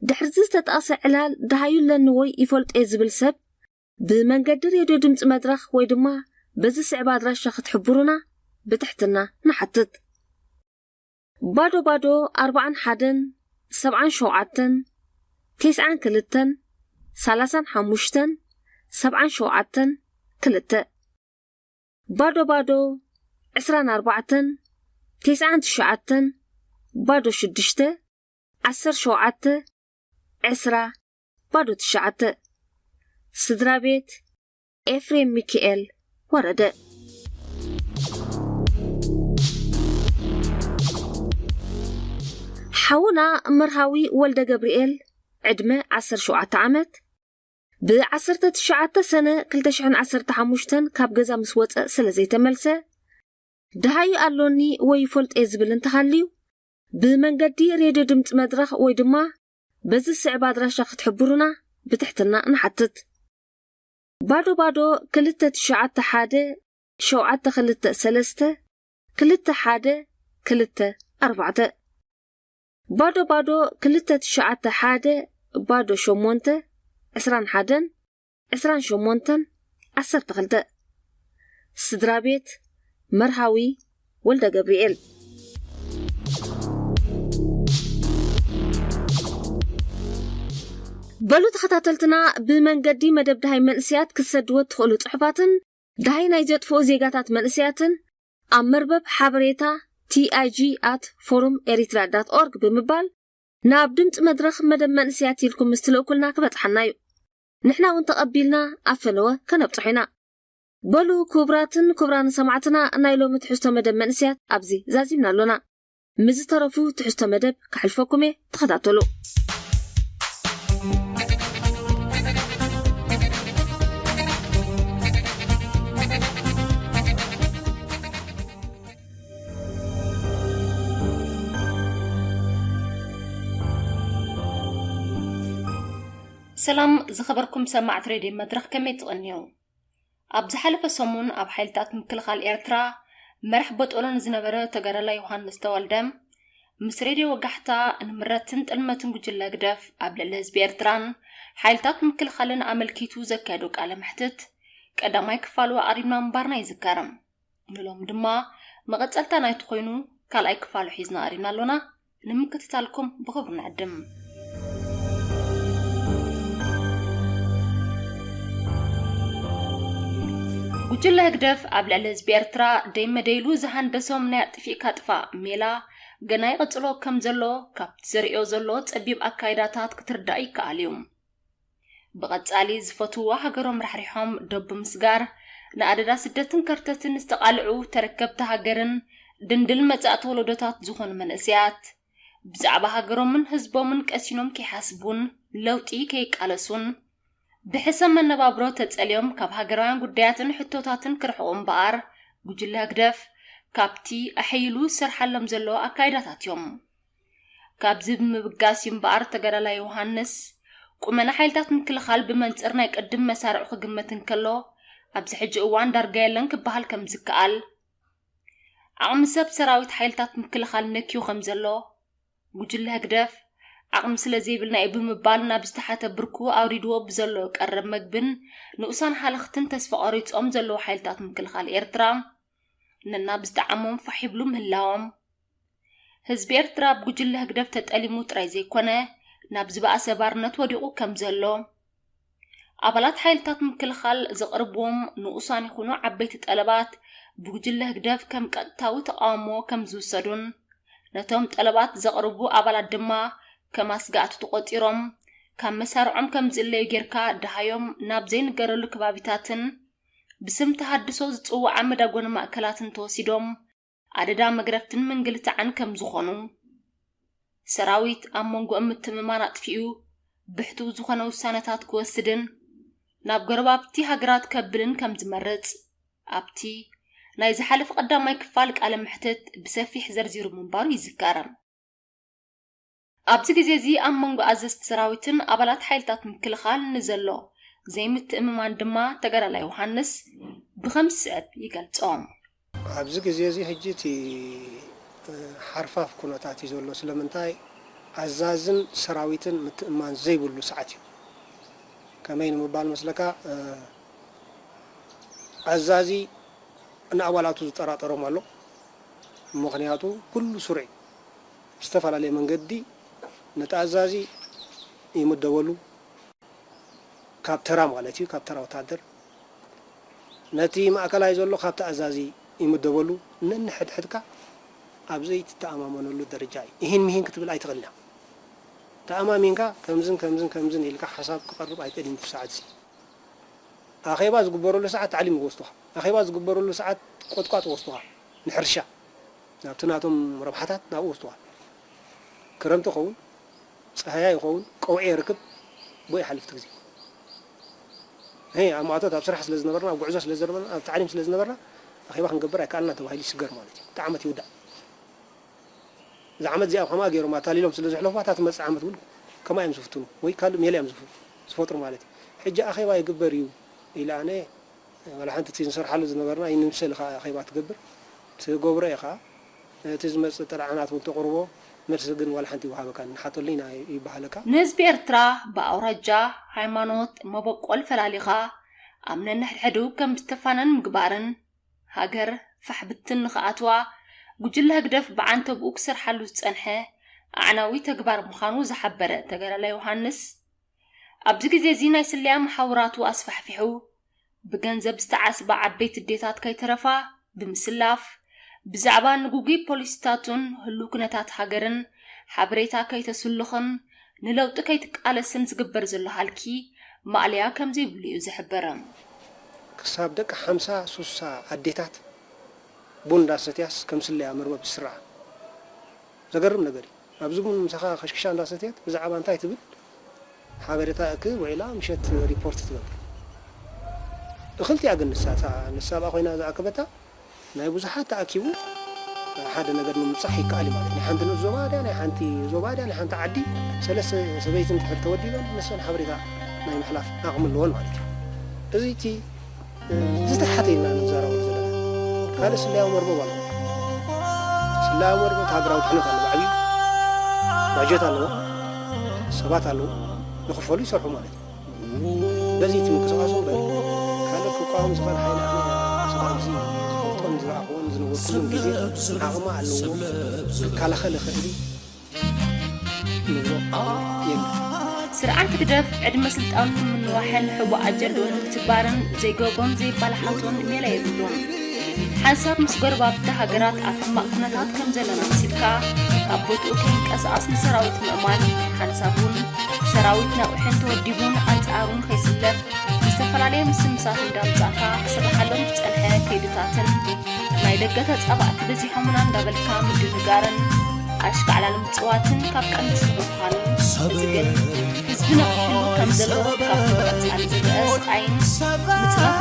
ድሕርዚ ዝተጣሰ ዕላል ደሃዩ ኣለኒ ወይ ይፈልጦ እየ ዝብል ሰብ ብመንገዲ ሬድዮ ድምፂ መድረኽ ወይ ድማ በዚ ስዕብ ኣድራሻ ክትሕብሩና ብትሕትና ንሓትት። ባዶ ባዶ ኣርባዓን ሓደን ሰብዓን ሸውዓተን ቴስዓን ክልተን ሰላሳን ሓሙሽተን ሰብዓን ሸውዓተን ክልተ ባዶ ባዶ ዕስራን ኣርባዕተን ቴስዓን ትሽዓተን ባዶ ሽዱሽተ ዓሰርተ ሸውዓተ ዕስራ ባዶ ትሽዓተ ስድራ ቤት ኤፍሬም ሚካኤል ወረደ። ሓውና መርሃዊ ወልደ ገብርኤል ዕድመ ዓሰርተ ሸውዓተ ዓመት ብ ዓሰርተ ትሽዓተ ሰነ ክልተ ሽሕን ዓሰርተ ሓሙሽተን ካብ ገዛ ምስ ወፀ ስለ ዘይተመልሰ ደሃዩ ኣሎኒ ወይ ይፈልጦ እየ ዝብል እንተሃልዩ ብመንገዲ ሬድዮ ድምፂ መድረኽ ወይ ድማ በዚ ዝስዕብ ኣድራሻ ክትሕብሩና ብትሕትና ንሓትት። ባዶ ባዶ ክልተ ትሽዓተ ሓደ ሸውዓተ ክልተ ሰለስተ ክልተ ሓደ ክልተ ኣርባዕተ ባዶ ባዶ ክልተ ትሽዓተ ሓደ ባዶ ሸሞንተ ዕስራን ሓደን ዕስራን ሸሞንተን ዓሰርተ ክልተ ስድራ ቤት መርሃዊ ወልደ ገብርኤል። በሉ ተኸታተልትና ብመንገዲ መደብ ደሃይ መንእስያት ክትሰድዎ እትኽእሉ ጽሑፋትን ደሃይ ናይ ዘጥፍኡ ዜጋታት መንእስያትን ኣብ መርበብ ሓበሬታ ቲኣይጂ ኣት ፎሩም ኤሪትራ ዳት ኦርግ ብምባል ናብ ድምፂ መድረኽ መደብ መንእስያት ኢልኩም ምስ ትልእኩልና ክበፅሓና እዩ። ንሕና እውን ተቐቢልና ኣብ ፈነወ ከነብፅሖ ኢና። በሉ ክቡራትን ክቡራን ሰማዕትና ናይ ሎሚ ትሕዝቶ መደብ መንእስያት ኣብዚ ዛዚምና ኣሎና። ምስ ዝተረፉ ትሕዝቶ መደብ ከሕልፈኩም እየ ተኸታተሉ። ሰላም ዝኸበርኩም ሰማዕቲ ሬድዮ መድረኽ ከመይ ትቕንዩ? ኣብ ዝሓለፈ ሰሙን ኣብ ሓይልታት ምክልኻል ኤርትራ መራሕ ቦጦሎን ዝነበረ ተጋዳላይ ዮሃንስ ተወልደ ምስ ሬድዮ ወጋሕታ ንምረትን ጥልመትን ጉጅለ ህግደፍ ኣብ ልዕሊ ህዝቢ ኤርትራን ሓይልታት ምክልኻልን ኣመልኪቱ ዘካየዶ ቃለ መሕትት ቀዳማይ ክፋሉ ኣቕሪብና ምንባርና ይዝከር። ንሎም ድማ መቐጸልታ ናይቲ ኮይኑ ካልኣይ ክፋሉ ሒዝና ቀሪብና ኣሎና። ንምክትታልኩም ብኽብሪ ንዕድም። ጉጅለ ህግደፍ ኣብ ልዕሊ ህዝቢ ኤርትራ ደይ መደይሉ ዝሃንደሶም ናይ ኣጥፊእካ ጥፋእ ሜላ ገና ይቕጽሎ ከም ዘሎ ካብቲ ዘርእዮ ዘሎ ጸቢብ ኣካይዳታት ክትርዳእ ይከኣል እዩ። ብቐጻሊ ዝፈትውዋ ሃገሮም ራሕሪሖም ዶብ ብምስጋር ንኣደዳ ስደትን ከርተትን ዝተቓልዑ ተረከብቲ ሃገርን ድንድል መጻእቲ ወለዶታት ዝኾኑ መንእሰያት ብዛዕባ ሃገሮምን ህዝቦምን ቀሲኖም ከይሓስቡን ለውጢ ከይቃለሱን ብሕሰም መነባብሮ ተጸልዮም ካብ ሃገራውያን ጉዳያትን ሕቶታትን ክርሕቑ እምበኣር፣ ጉጅለ ህግደፍ ካብቲ ኣሐይሉ ዝሰርሓሎም ዘሎ ኣካይዳታት እዮም። ካብዚ ብምብጋስ እዩ እምበኣር ተጋዳላይ ዮሃንስ፣ ቁመና ሓይልታት ምክልኻል ብመንጽር ናይ ቅድም መሳርዑ ክግመት እንከሎ፣ ኣብዚ ሕጂ እዋን ዳርጋ የለን ክበሃል ከም ዝከኣል፣ ዓቕሚ ሰብ ሰራዊት ሓይልታት ምክልኻል ነክዩ ከም ዘሎ፣ ጉጅለ ህግደፍ ዓቕሚ ስለ ዘይብልና እዩ ብምባል ናብ ዝተሓተ ብርኩ ኣውሪድዎ ብዘሎ ቀረብ መግብን ንኡሳን ሃለኽትን ተስፋ ቆሪጾም ዘለዉ ሓይልታት ምክልኻል ኤርትራ ነናብ ዝጠዓሞም ፋሕ ይብሉ ምህላዎም፣ ህዝቢ ኤርትራ ኣብ ጉጅለ ህግደፍ ተጠሊሙ ጥራይ ዘይኮነ፣ ናብ ዝበኣሰ ባርነት ወዲቑ ከም ዘሎ፣ ኣባላት ሓይልታት ምክልኻል ዘቕርብዎም ንኡሳን ይኹኑ ዓበይቲ ጠለባት ብጉጅለ ህግደፍ ከም ቀጥታዊ ተቓውሞ ከም ዝውሰዱን፣ ነቶም ጠለባት ዘቕርቡ ኣባላት ድማ ከም ኣስጋእቲ ተቖጺሮም፣ ካብ መሳርዖም ከም ዝእለዩ ጌርካ ደሃዮም ናብ ዘይንገረሉ ከባቢታትን ብስም ተሃድሶ ዝጽውዓ መዳጎኒ ማእከላትን ተወሲዶም፣ ኣደዳ መግረፍትን ምንግልታዕን ከም ዝኾኑ፣ ሰራዊት ኣብ መንጎኦም ምትእምማን ኣጥፊኡ፣ ብሕቱው ዝኾነ ውሳነታት ክወስድን ናብ ጎረባብቲ ሃገራት ከብልን ከም ዝመርጽ፣ ኣብቲ ናይ ዝሓለፈ ቀዳማይ ክፋል ቃለ መሕትት ብሰፊሕ ዘርዚሩ ምንባሩ ይዝከር። ኣብዚ ግዜ እዚ ኣብ መንጎ ኣዘዝቲ ሰራዊትን ኣባላት ሓይልታት ምክልኻል ንዘሎ ዘይምትእምማን ድማ ተጋዳላይ ዮሃንስ ብኸም ዝስዕብ ይገልጾ። ኣብዚ ግዜ እዚ ሕጂ እቲ፣ እ፣ ሓርፋፍ ኩነታት እዩ ዘሎ። ስለምንታይ? ኣዛዝን ሰራዊትን ምትእምማን ዘይብሉ ሰዓት እዩ። ከመይ ንምባል መስለካ? እ፣ ኣዛዚ ንኣባላቱ ዝጠራጠሮም ኣሎ። ምኽንያቱ ኩሉ ስሩዕ እዩ። ብዝተፈላለየ መንገዲ ነቲ ኣዛዚ ይምደበሉ፣ ካብ ተራ ማለት እዩ፣ ካብ ተራ ወታደር። ነቲ ማእከላይ ዘሎ ካብቲ ኣዛዚ ይምደበሉ። ነንሕድሕድካ ኣብ ዘይትተኣማመነሉ ደረጃ እዩ። ይህን ምሂን ክትብል ኣይትኽእልና። ተኣማሚንካ ከምዝን ከምዝን ከምዝን ኢልካ ሓሳብ ክቐርብ ኣይክእልን እዩ። ሰዓት እዚ ኣኼባ ዝግበረሉ ሰዓት ታዕሊም ይወስዱኻ። ኣኼባ ዝግበረሉ ሰዓት ቆጥቋጥ ይወስዱኻ። ንሕርሻ፣ ናብቲ ናቶም ረብሓታት ናብኡ ይወስዱኻ። ክረምቲ ይኸውን፣ ጸሃያ ይኸውን፣ ቀውዒ የርክብ፣ ብኡ ይሓልፍ እቲ ግዜ። ሄ፣ ኣብ ማእቶት ኣብ ስራሕ ስለ ዝነበርና፣ ኣብ ጉዕዞ ስለ ዝነበርና፣ ኣብ ታዕሊም ስለ ዝነበርና፣ ኣኼባ ክንገብር ኣይከኣልና ተባሂሉ ይስገር ማለት እዩ። እቲ ዓመት ይውዳእ። እዛ ዓመት እዚኣ ከምኣ ገይሮም ኣታሊሎም ስለ ዘሕለፉዋ፣ እታ ትመጽእ ዓመት እውን ከምኣ እዮም ዝፍትኑ፣ ወይ ካልእ ሜላ እዮም ዝፍ-፣ ዝፈጥሩ ማለት እዩ። ሕጂ ኣኼባ ይግበር እዩ ኢለ ኣነ፣ ዋላ ሓንቲ እቲ ንሰርሓሉ ዝነበርና ይንምሰል ኢኻ ኣኼባ ትገብር፣ ትገብሮ ኢኻ። እቲ ዝመጽእ ጥርዓናት እውን ተቕርቦ፣ መልሲ ግን ዋላ ሓንቲ ይወሃበካ፣ ንሓተሉ ኢና ይበሃለካ። ንህዝቢ ኤርትራ ብኣውራጃ፣ ሃይማኖት፣ መበቆል ፈላሊኻ ኣብ ነንሕድሕዱ ከም ዝተፋነን ምግባርን፣ ሃገር ፋሕ ብትን ንኽኣትዋ ጉጅለ ህግደፍ ብዓንተብኡ ክሰርሓሉ ዝጸንሐ ኣዕናዊ ተግባር ምዃኑ ዝሓበረ ተጋዳላይ ዮሃንስ፣ ኣብዚ ግዜ እዚ ናይ ስለያ መሓውራቱ ኣስፋሕፊሑ፣ ብገንዘብ ዝተዓስባ ዓበይቲ ኣዴታት ከይተረፋ ብምስላፍ፣ ብዛዕባ ንጉጉይ ፖሊሲታቱን ህሉው ኩነታት ሃገርን ሓበሬታ ከይተስልኽን ንለውጢ ከይትቃለስን ዝግበር ዘሎ ሃልኪ ማእለያ ከም ዘይብሉ እዩ ዝሕበር። ክሳብ ደቂ ሓምሳ ሱሳ ኣዴታት ቡን እንዳሰትያስ ከም ስለያ መርበብ ትስርዓ። ዘገርም ነገር እዩ። ኣብዚ ቡን ምሳኻ ከሽክሻ እንዳሰትየት ብዛዕባ እንታይ ትብል ሓበሬታ እክብ ውዒላ ምሸት ሪፖርት ትገብር። እኽልቲያ ግን ንሳ፣ እታ ንሳ ኣብኣ ኮይና ዝኣከበታ ናይ ብዙሓት ተኣኪቡ ሓደ ነገር ንምብጻሕ ይከኣል እዩ ማለት እዩ። ናይ ሓንቲ ንኡስ ዞባ ድያ፣ ናይ ሓንቲ ዞባ ድያ፣ ናይ ሓንቲ ዓዲ ሰለስተ ሰበይቲ እንድሕር ተወዲበን ንሰን ሓበሬታ ናይ ምሕላፍ ዓቕሚ ኣለወን ማለት እዩ። እዚ እቲ ዝተሓተ ኢና ንዛረበሉ ዘለና። ካልእ ስለያዊ መርበብ ኣሎ። ስለያዊ መርበብ ሃገራዊ ድሕነት ኣለዎ፣ ዓብዩ ባጀት ኣለዎ፣ ሰባት ኣለዎ፣ ይኽፈሉ ይሰርሑ ማለት እዩ። በዚ እቲ ምንቅስቃሱ እምበር ካልእ ክቃወም ዝኾነ ሓይሊ ኣነ ስኻ ኣብዚ ዝፈልጦን ዝረኣኽዎን ዝነበርኩሉን ግዜ ዓቕሚ ኣለዎ፣ ክከላኸል ይኽእል እዩ። ንብሎ የለን። ስርዓት ህግደፍ ዕድመ ስልጣኑ ንምንዋሕን ሕቡእ ኣጀንድኡ ንምትግባርን ዘይገብሮን ዘይባላሓቶን ሜላ የብሉን። ሓንሳብ ምስ ጎረባብቲ ሃገራት ኣብ ሕማቕ ኩነታት ከም ዘለና ኣምሲልካ፣ ካብ ቦትኡ ከይንቀሳቐስ ንሰራዊት ምእማን፣ ሓንሳብ እውን ሰራዊት ነቒሑን ተወዲቡን ኣንጻሩ ንኸይስለፍ ዝተፈላለየ ምስምሳት እንዳምጻእካ ክስርሓሎም ዝጸንሐ ከይድታትን ናይ ደገ ተጻባእቲ በዚሖምና እንዳበልካ ምድንጋርን ኣሽካዕላል ምጽዋትን ካብ ቀንዲ ስርሑ ምዃኑ እዚ ግን ህዝብና ክሕሉ ከም ዘለዎ ካብቲ ብቐጻሊ ዝረኣ ስቓይን ምጽናት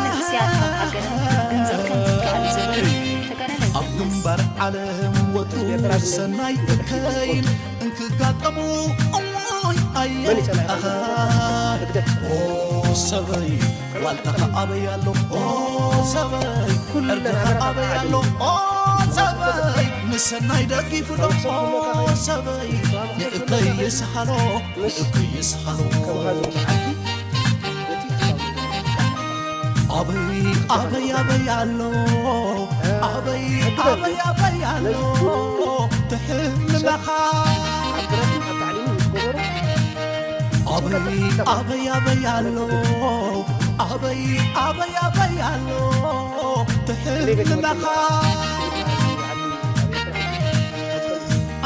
መንእሰያት ካብ ሃገርን ክትግንዘብ ከም ዝከኣል ዝብል ተጋዳላይ ኣብ ይውቅስ። ግንባር ዓለም ወትሩ ሰናይ እከይን እንክጋጠሙ እሞይ ኣየ ኣኻ። ኦ ሰበይ ዋልታኻ ኣበይ ኣሎ? ኦ ሰበይ ዕርድኻ ኣበይ ኣሎ? ኦ ሰበይ ንሰናይ ደጊፉ ዶ? ኦ ሰበይ ንእከይ ይስሓሎ፣ ንእከይ ይስሓሎ። ኣበይ ኣበይ ኣበይ ኣሎ? ኣበይ ኣበይ ኣበይ ኣሎ? ትሕልናኻ ኣበይ ኣበይ ኣበይ ኣሎ? ኣበይ ኣበይ ኣበይ ኣሎ? ትሕልናኻ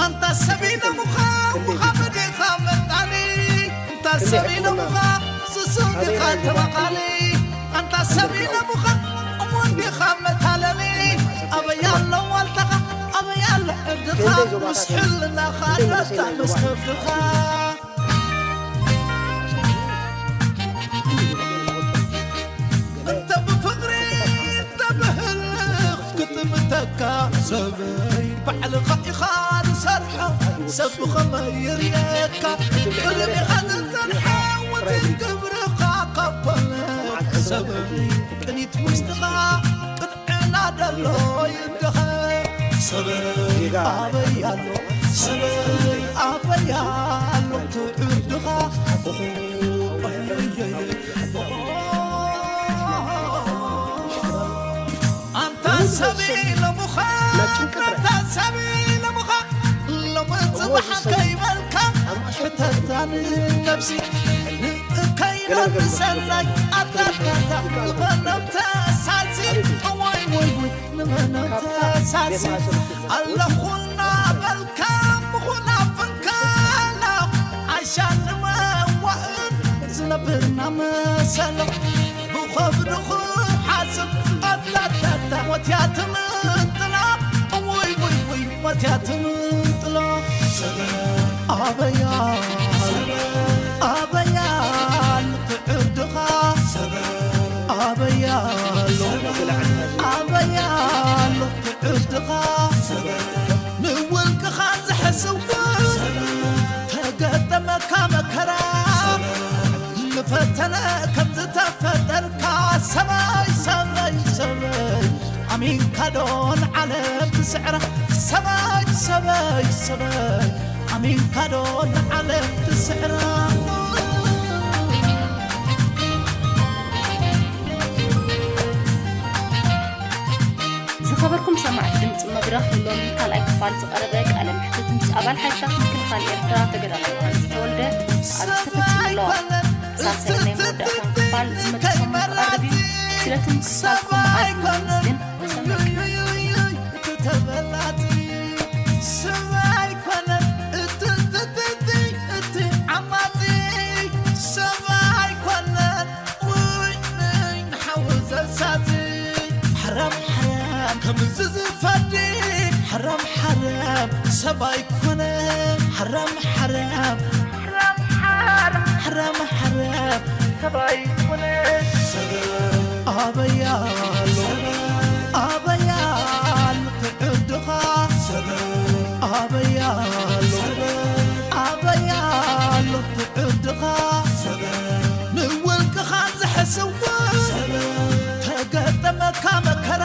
ኣንታ ሰቢና ሙኻ ሙኻ በዲኻ መጣኒ ኣንታ ሰቢና ሙኻ ስሱን ዲኻ ተባቓሊ ኣንታ ሰቢና ሙኻ እሙን ዲኻ መታለሊ ኣበይ ኣሎ ዋልታኻ ኣበይ ኣሎ ዕርድኻ ምስ ሕልናኻ ዳታ ምስ ከብድኻ እንተ ብፍቕሪ እንተ ብህልኽ ክትምተካ ሰበይ ባዕልኻ ኢኻ ዝሰርሖ ሰብ ብኸመይ ይርእየካ ቅድሚኻ ዝጸንሐ ውትን ግብርኻ ካብ ኮነ ሰበይ ቅኒት ውሽጥኻ ቅድዕና ደሎ ይደኸ ሰበይ ኣበይ ኣሎ ሰበይ ኣበይ ኣሎ ትዕድኻ ኣንታ ሰብ ኢሎምኻ ኣንታ ሰብ ኢሎምኻ ሎሚ ጽባሕ ከይበልካ ሕተታን ነብሲ ከይበል ሰናይ ኣታታታ ንመነብ ተሳሲ ወይ ወይ ወይ ንመነብ ተሳሲ ኣለኹና በልካ ምኹና ፍንካላ ዓሻ ንመዋእን ዝነብርና መሰሎ ብኸብዱ ክሓስብ ኣታታታ ሞትያ ትምንጥላ ውይ ውይ ውይ ሞትያ ትምንጥላ ኣበያ ኣበያ ንትዕድኻ ኣበያ ኣሎ ኣበያ ኣሎ ትዕድኻ ንውልቅኻ ዝሕስው ተገጠመካ መከራ ንፈተነ ከም ዝተፈጠርካ ሰበይ ሰበይ ሰበይ ኣሚንካ ዶ ንዓለም ትስዕራ ሰበይ ሰበይ ሰበይ ኣሚንካ ዶ ንዓለም ትስዕራ ዝኸበርኩም ሰማዕቲ ድምፂ መድረኽ ሎሚ ካልኣይ ክፋል ዝቐረበ ቃለ መሕትት ምስ ኣባል ሓይልታት ምክልኻል ኤርትራ ተጋዳላይ ዮሃንስ ተወልደ ኣብዚ ተፈፂሙ ኣሎ። ሳልሳይ ናይ መወዳእታን ክፋል ዝመፅእ ሰሙን ክቐርብ እዩ። ስለቲ ምክትታልኩም ኣዝዩ ነመስግን። ተሰምዕ ተበላጺ ሰብ ኣይኮነን እቲ ዓማጺ ሰብ ኣይኮነን ውይ ንሓዊ ዘሳጺ ሓራም ሓራም ከምዚ ዝፈዲ ሓራም ሓራም ሰብ ኣይኮነን ሓራም ሓራም ሓራም ሓራም ሰብ ኣይኮነን ኣበይ ኣሎ ኣበይ ኣሎ ትዕድኻ ኣበይ ኣሎ ኣበይ ኣሎ ትዕድኻ ንውልቅኻ ዝሕስው ተገጠመካ መከራ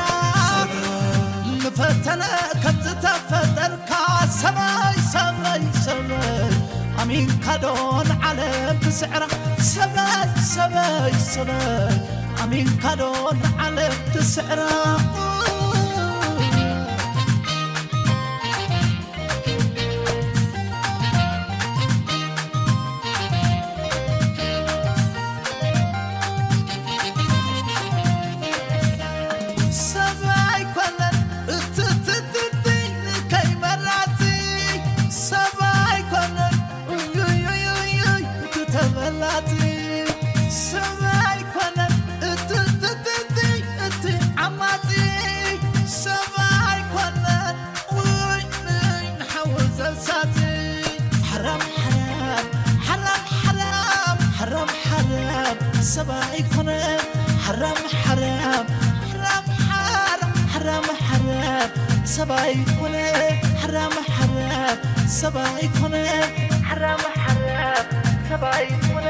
ንፈተነ ከም ዝተፈጠርካ ሰበይ ሰበይ ሰበይ ኣሚንካ ዶ ንዓለም ትስዕራ ሰበይ ሰበይ ሰበይ ኣሚንካ ዶ ንዓለም ትስዕራ ሰብ ኣይኮነን እትትትትይ ንከይመራፂ ሰብ ኣይኮነን ኡዩዩዩዩይ እቲ ተበላፂ ሰብ ኣይኮነን እትትትትይ እቲ ዓማፂ ሰብኣይ ኮነ ሓራም ሓራም፣ ሰብኣይ ኮነ ሓራም ሓራም፣ ሰብኣይ ኮነ።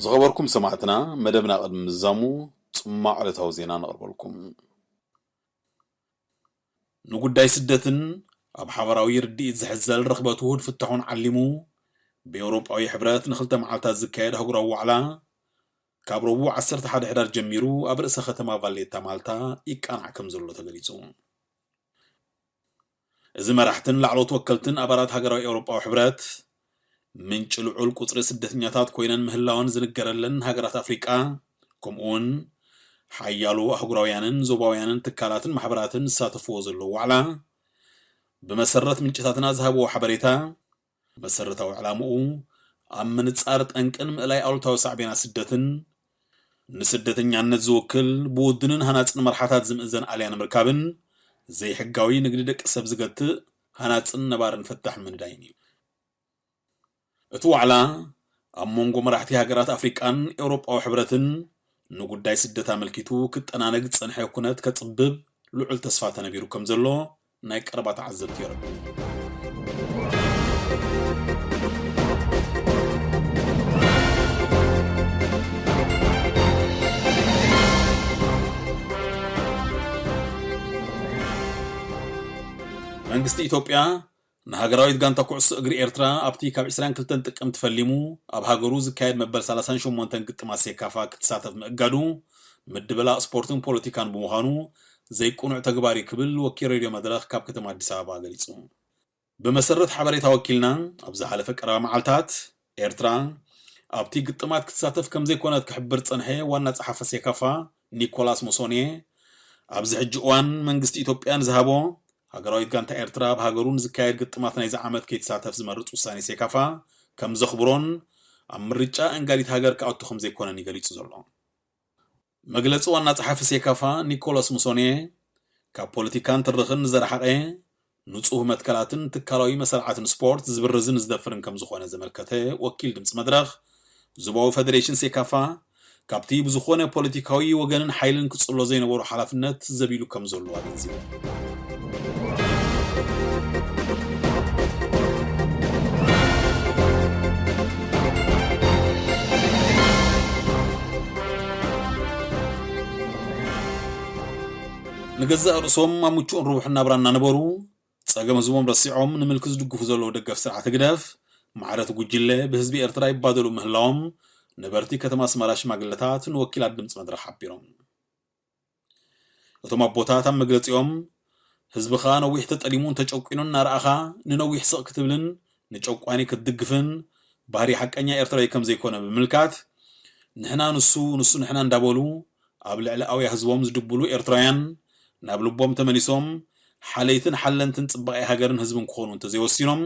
ዝኸበርኩም ሰማዕትና፣ መደብና ቅድሚ ምዝዛሙ ጽማቕ ዕለታዊ ዜና ነቕርበልኩም። ንጉዳይ ስደትን ኣብ ሓበራዊ ርድኢት ዝሕዘል ርኽበት ውሁድ ፍታሑን ዓሊሙ፣ ብኤውሮጳዊ ሕብረት ንኽልተ መዓልታት ዝካየድ ኣህጉራዊ ዋዕላ፣ ካብ ረቡዕ ዓሰርተ ሓደ ሕዳር ጀሚሩ ኣብ ርእሰ ከተማ ቫሌታ ማልታ ይቃናዕ ከም ዘሎ ተገሊጹ። እዚ መራሕትን ላዕለዎት ወከልትን ኣባላት ሃገራዊ ኤውሮጳዊ ሕብረት፣ ምንጪ ልዑል ቁጽሪ ስደተኛታት ኮይነን ምህላወን ዝንገረለን ሃገራት ኣፍሪቃ፣ ከምኡውን ሓያሎ ኣህጉራውያንን ዞባውያንን ትካላትን ማሕበራትን ዝሳተፍዎ ዘለዉ ዋዕላ፣ ብመሰረት ምንጭታትና ዝሃብዎ ሓበሬታ፣ መሰረታዊ ዕላምኡ ኣብ ምንጻር ጠንቅን ምእላይ ኣሉታዊ ሳዕቤናት ስደትን፣ ንስደተኛነት ዝውክል ብውድንን ሃናጽን መርሓታት ዝምእዘን ኣልያ ንምርካብን፣ ዘይሕጋዊ ንግዲ ደቂ ሰብ ዝገትእ ሃናጽን ነባርን ፈታሕ ምንዳይን እዩ። እቲ ዋዕላ፣ ኣብ መንጎ መራሕቲ ሃገራት ኣፍሪቃን ኤውሮጳዊ ሕብረትን ንጉዳይ ስደት ኣመልኪቱ ክጠናነግ ዝጸንሐ ኩነት ከጽብብ ልዑል ተስፋ ተነቢሩ ከም ዘሎ ናይ ቀረባ ተዓዘብቲ የረድኡ። መንግስቲ ኢትዮጵያ ንሃገራዊት ጋንታ ኩዕሶ እግሪ ኤርትራ ኣብቲ ካብ ዕስራን ክልተን ጥቅምቲ ፈሊሙ ኣብ ሃገሩ ዝካየድ መበል ሰላሳን ሸሞንተን ግጥማት ሴካፋ ክትሳተፍ ምእጋዱ ምድብላቕ ስፖርትን ፖለቲካን ብምዃኑ ዘይቅኑዕ ተግባር እዩ ክብል ወኪል ሬድዮ መድረኽ ካብ ከተማ ኣዲስ ኣበባ ገሊጹ። ብመሰረት ሓበሬታ ወኪልና፣ ኣብ ዝሓለፈ ቀረባ መዓልታት ኤርትራ ኣብቲ ግጥማት ክትሳተፍ ከም ዘይኮነት ክሕብር ጸንሐ ዋና ጸሓፊ ሴካፋ ኒኮላስ ሞሶኔ፣ ኣብዚ ሕጂ እዋን መንግስቲ ኢትዮጵያ ንዝሃቦ ሃገራዊት ጋንታ ኤርትራ ኣብ ሃገሩ ንዝካየድ ግጥማት ናይዚ ዓመት ከይትሳተፍ ዝመርጽ ውሳኔ ሴካፋ ከም ዘኽብሮን ኣብ ምርጫ እንጋዲት ሃገር ክኣቱ ከም ዘይኮነን እዩ ገሊጹ ዘሎ። መግለጺ ዋና ጸሓፊ ሴካፋ ኒኮላስ ሙሶኔ፣ ካብ ፖለቲካን ትርኽን ንዘረሓቐ፣ ንጹህ መትከላትን ትካላዊ መሰራዕትን ስፖርት ዝብርዝን ዝደፍርን ከም ዝኾነ ዘመልከተ ወኪል ድምጺ መድረኽ፣ ዞባዊ ፈደሬሽን ሴካፋ ካብቲ ብዝኾነ ፖለቲካዊ ወገንን ሓይልን ክጽሎ ዘይነበሮ ሓላፍነት ዘቢሉ ከም ዘሎ ኣገንዚቡ። ንገዛእ ርእሶም ኣብ ምቹእን ርቡሕን ናብራ እናነበሩ፣ ጸገም ህዝቦም ረሲዖም ንምልኪ ዝድግፉ ዘለዉ ደገፍ ስርዓት ህግደፍ፣ ማዕረ እቲ ጉጅለ ብህዝቢ ኤርትራ ይባደሉ ምህላዎም ነበርቲ ከተማ ኣስመራ ሽማግለታት ንወኪላት ድምጺ መድረኽ ሓቢሮም። እቶም ኣቦታት ኣብ መግለጺኦም፣ ህዝብኻ ነዊሕ ተጠሊሙን ተጨቂኑን እናረኣኻ፣ ንነዊሕ ስቕ ክትብልን ንጨቋኒ ክትድግፍን ባህሪ ሓቀኛ ኤርትራዊ ከም ዘይኮነ ብምምልካት፣ ንሕና ንሱ፣ ንሱ ንሕና እንዳበሉ ኣብ ልዕሊ ኣውያ ህዝቦም ዝድብሉ ኤርትራውያን፣ ናብ ልቦም ተመሊሶም፣ ሓለይትን ሓለንትን ጽባቐ ሃገርን ህዝብን ክኾኑ እንተዘይወሲኖም፣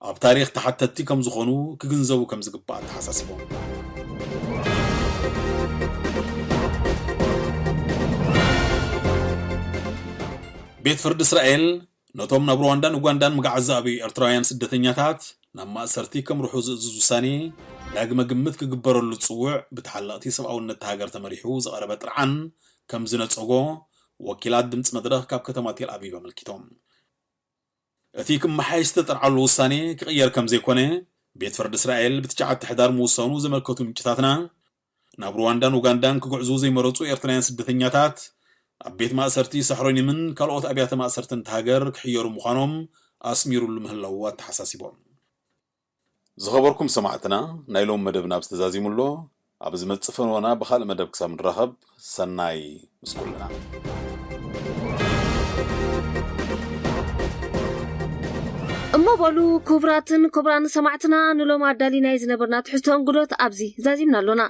ኣብ ታሪኽ ተሓተትቲ ከም ዝኾኑ ክግንዘቡ ከም ዝግባእ ኣተሓሳሲቦም። ቤት ፍርዲ እስራኤል፣ ነቶም ናብ ሩዋንዳን ኡጋንዳን ምጉዓዝ ዝኣበዩ ኤርትራውያን ስደተኛታት ናብ ማእሰርቲ ከምርሑ ዝእዝዝ ውሳኔ፣ ዳግመ ግምት ክግበረሉ ዝጽውዕ ብተሓለቕቲ ሰብኣውነት እታ ሃገር ተመሪሑ ዝቐረበ ጥርዓን ከም ዝነጸጎ፣ ወኪላት ድምጺ መድረኽ ካብ ከተማ ቴል ኣቪቭ ኣመልኪቶም። እቲ ክመሓየሽ ዝተጠርዓሉ ውሳኔ ክቕየር ከም ዘይኮነ፣ ቤት ፍርዲ እስራኤል ብትሽዓተ ሕዳር ምውሳኑ ዘመልከቱ ምንጭታትና፣ ናብ ሩዋንዳን ኡጋንዳን ክጉዕዙ ዘይመረጹ ኤርትራውያን ስደተኛታት፣ ኣብ ቤት ማእሰርቲ ሳሕሮኒምን ካልኦት ኣብያተ ማእሰርትን እታ ሃገር ክሕየሩ ምዃኖም ኣስሚሩሉ ምህላዉ ኣተሓሳሲቦም። ዝኸበርኩም ሰማዕትና፣ ናይ ሎም መደብና ኣብዚ ተዛዚሙ ኣሎ። ኣብ ዝመጽእ ፈንወና ብኻልእ መደብ ክሳብ ንራኸብ፣ ሰናይ ምስ ኩልና። እሞ በሉ፣ ክቡራትን ክቡራን ሰማዕትና፣ ንሎም ኣዳሊናይ ዝነበርና ትሕዝቶ እንግዶት ኣብዚ ዛዚምና ኣሎና።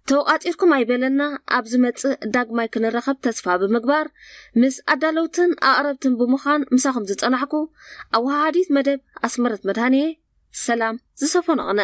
ተወቓጺርኩም ኣይበለና፣ ኣብ ዝመጽእ ዳግማይ ክንራኸብ ተስፋ ብምግባር፣ ምስ ኣዳለውትን ኣቕረብትን ብምዃን ምሳኹም ዝጸናሕኩ፣ ኣወሃሃዲት መደብ ኣስመረት መድሃንየ፣ ሰላም ዝሰፈኖ ቕነ።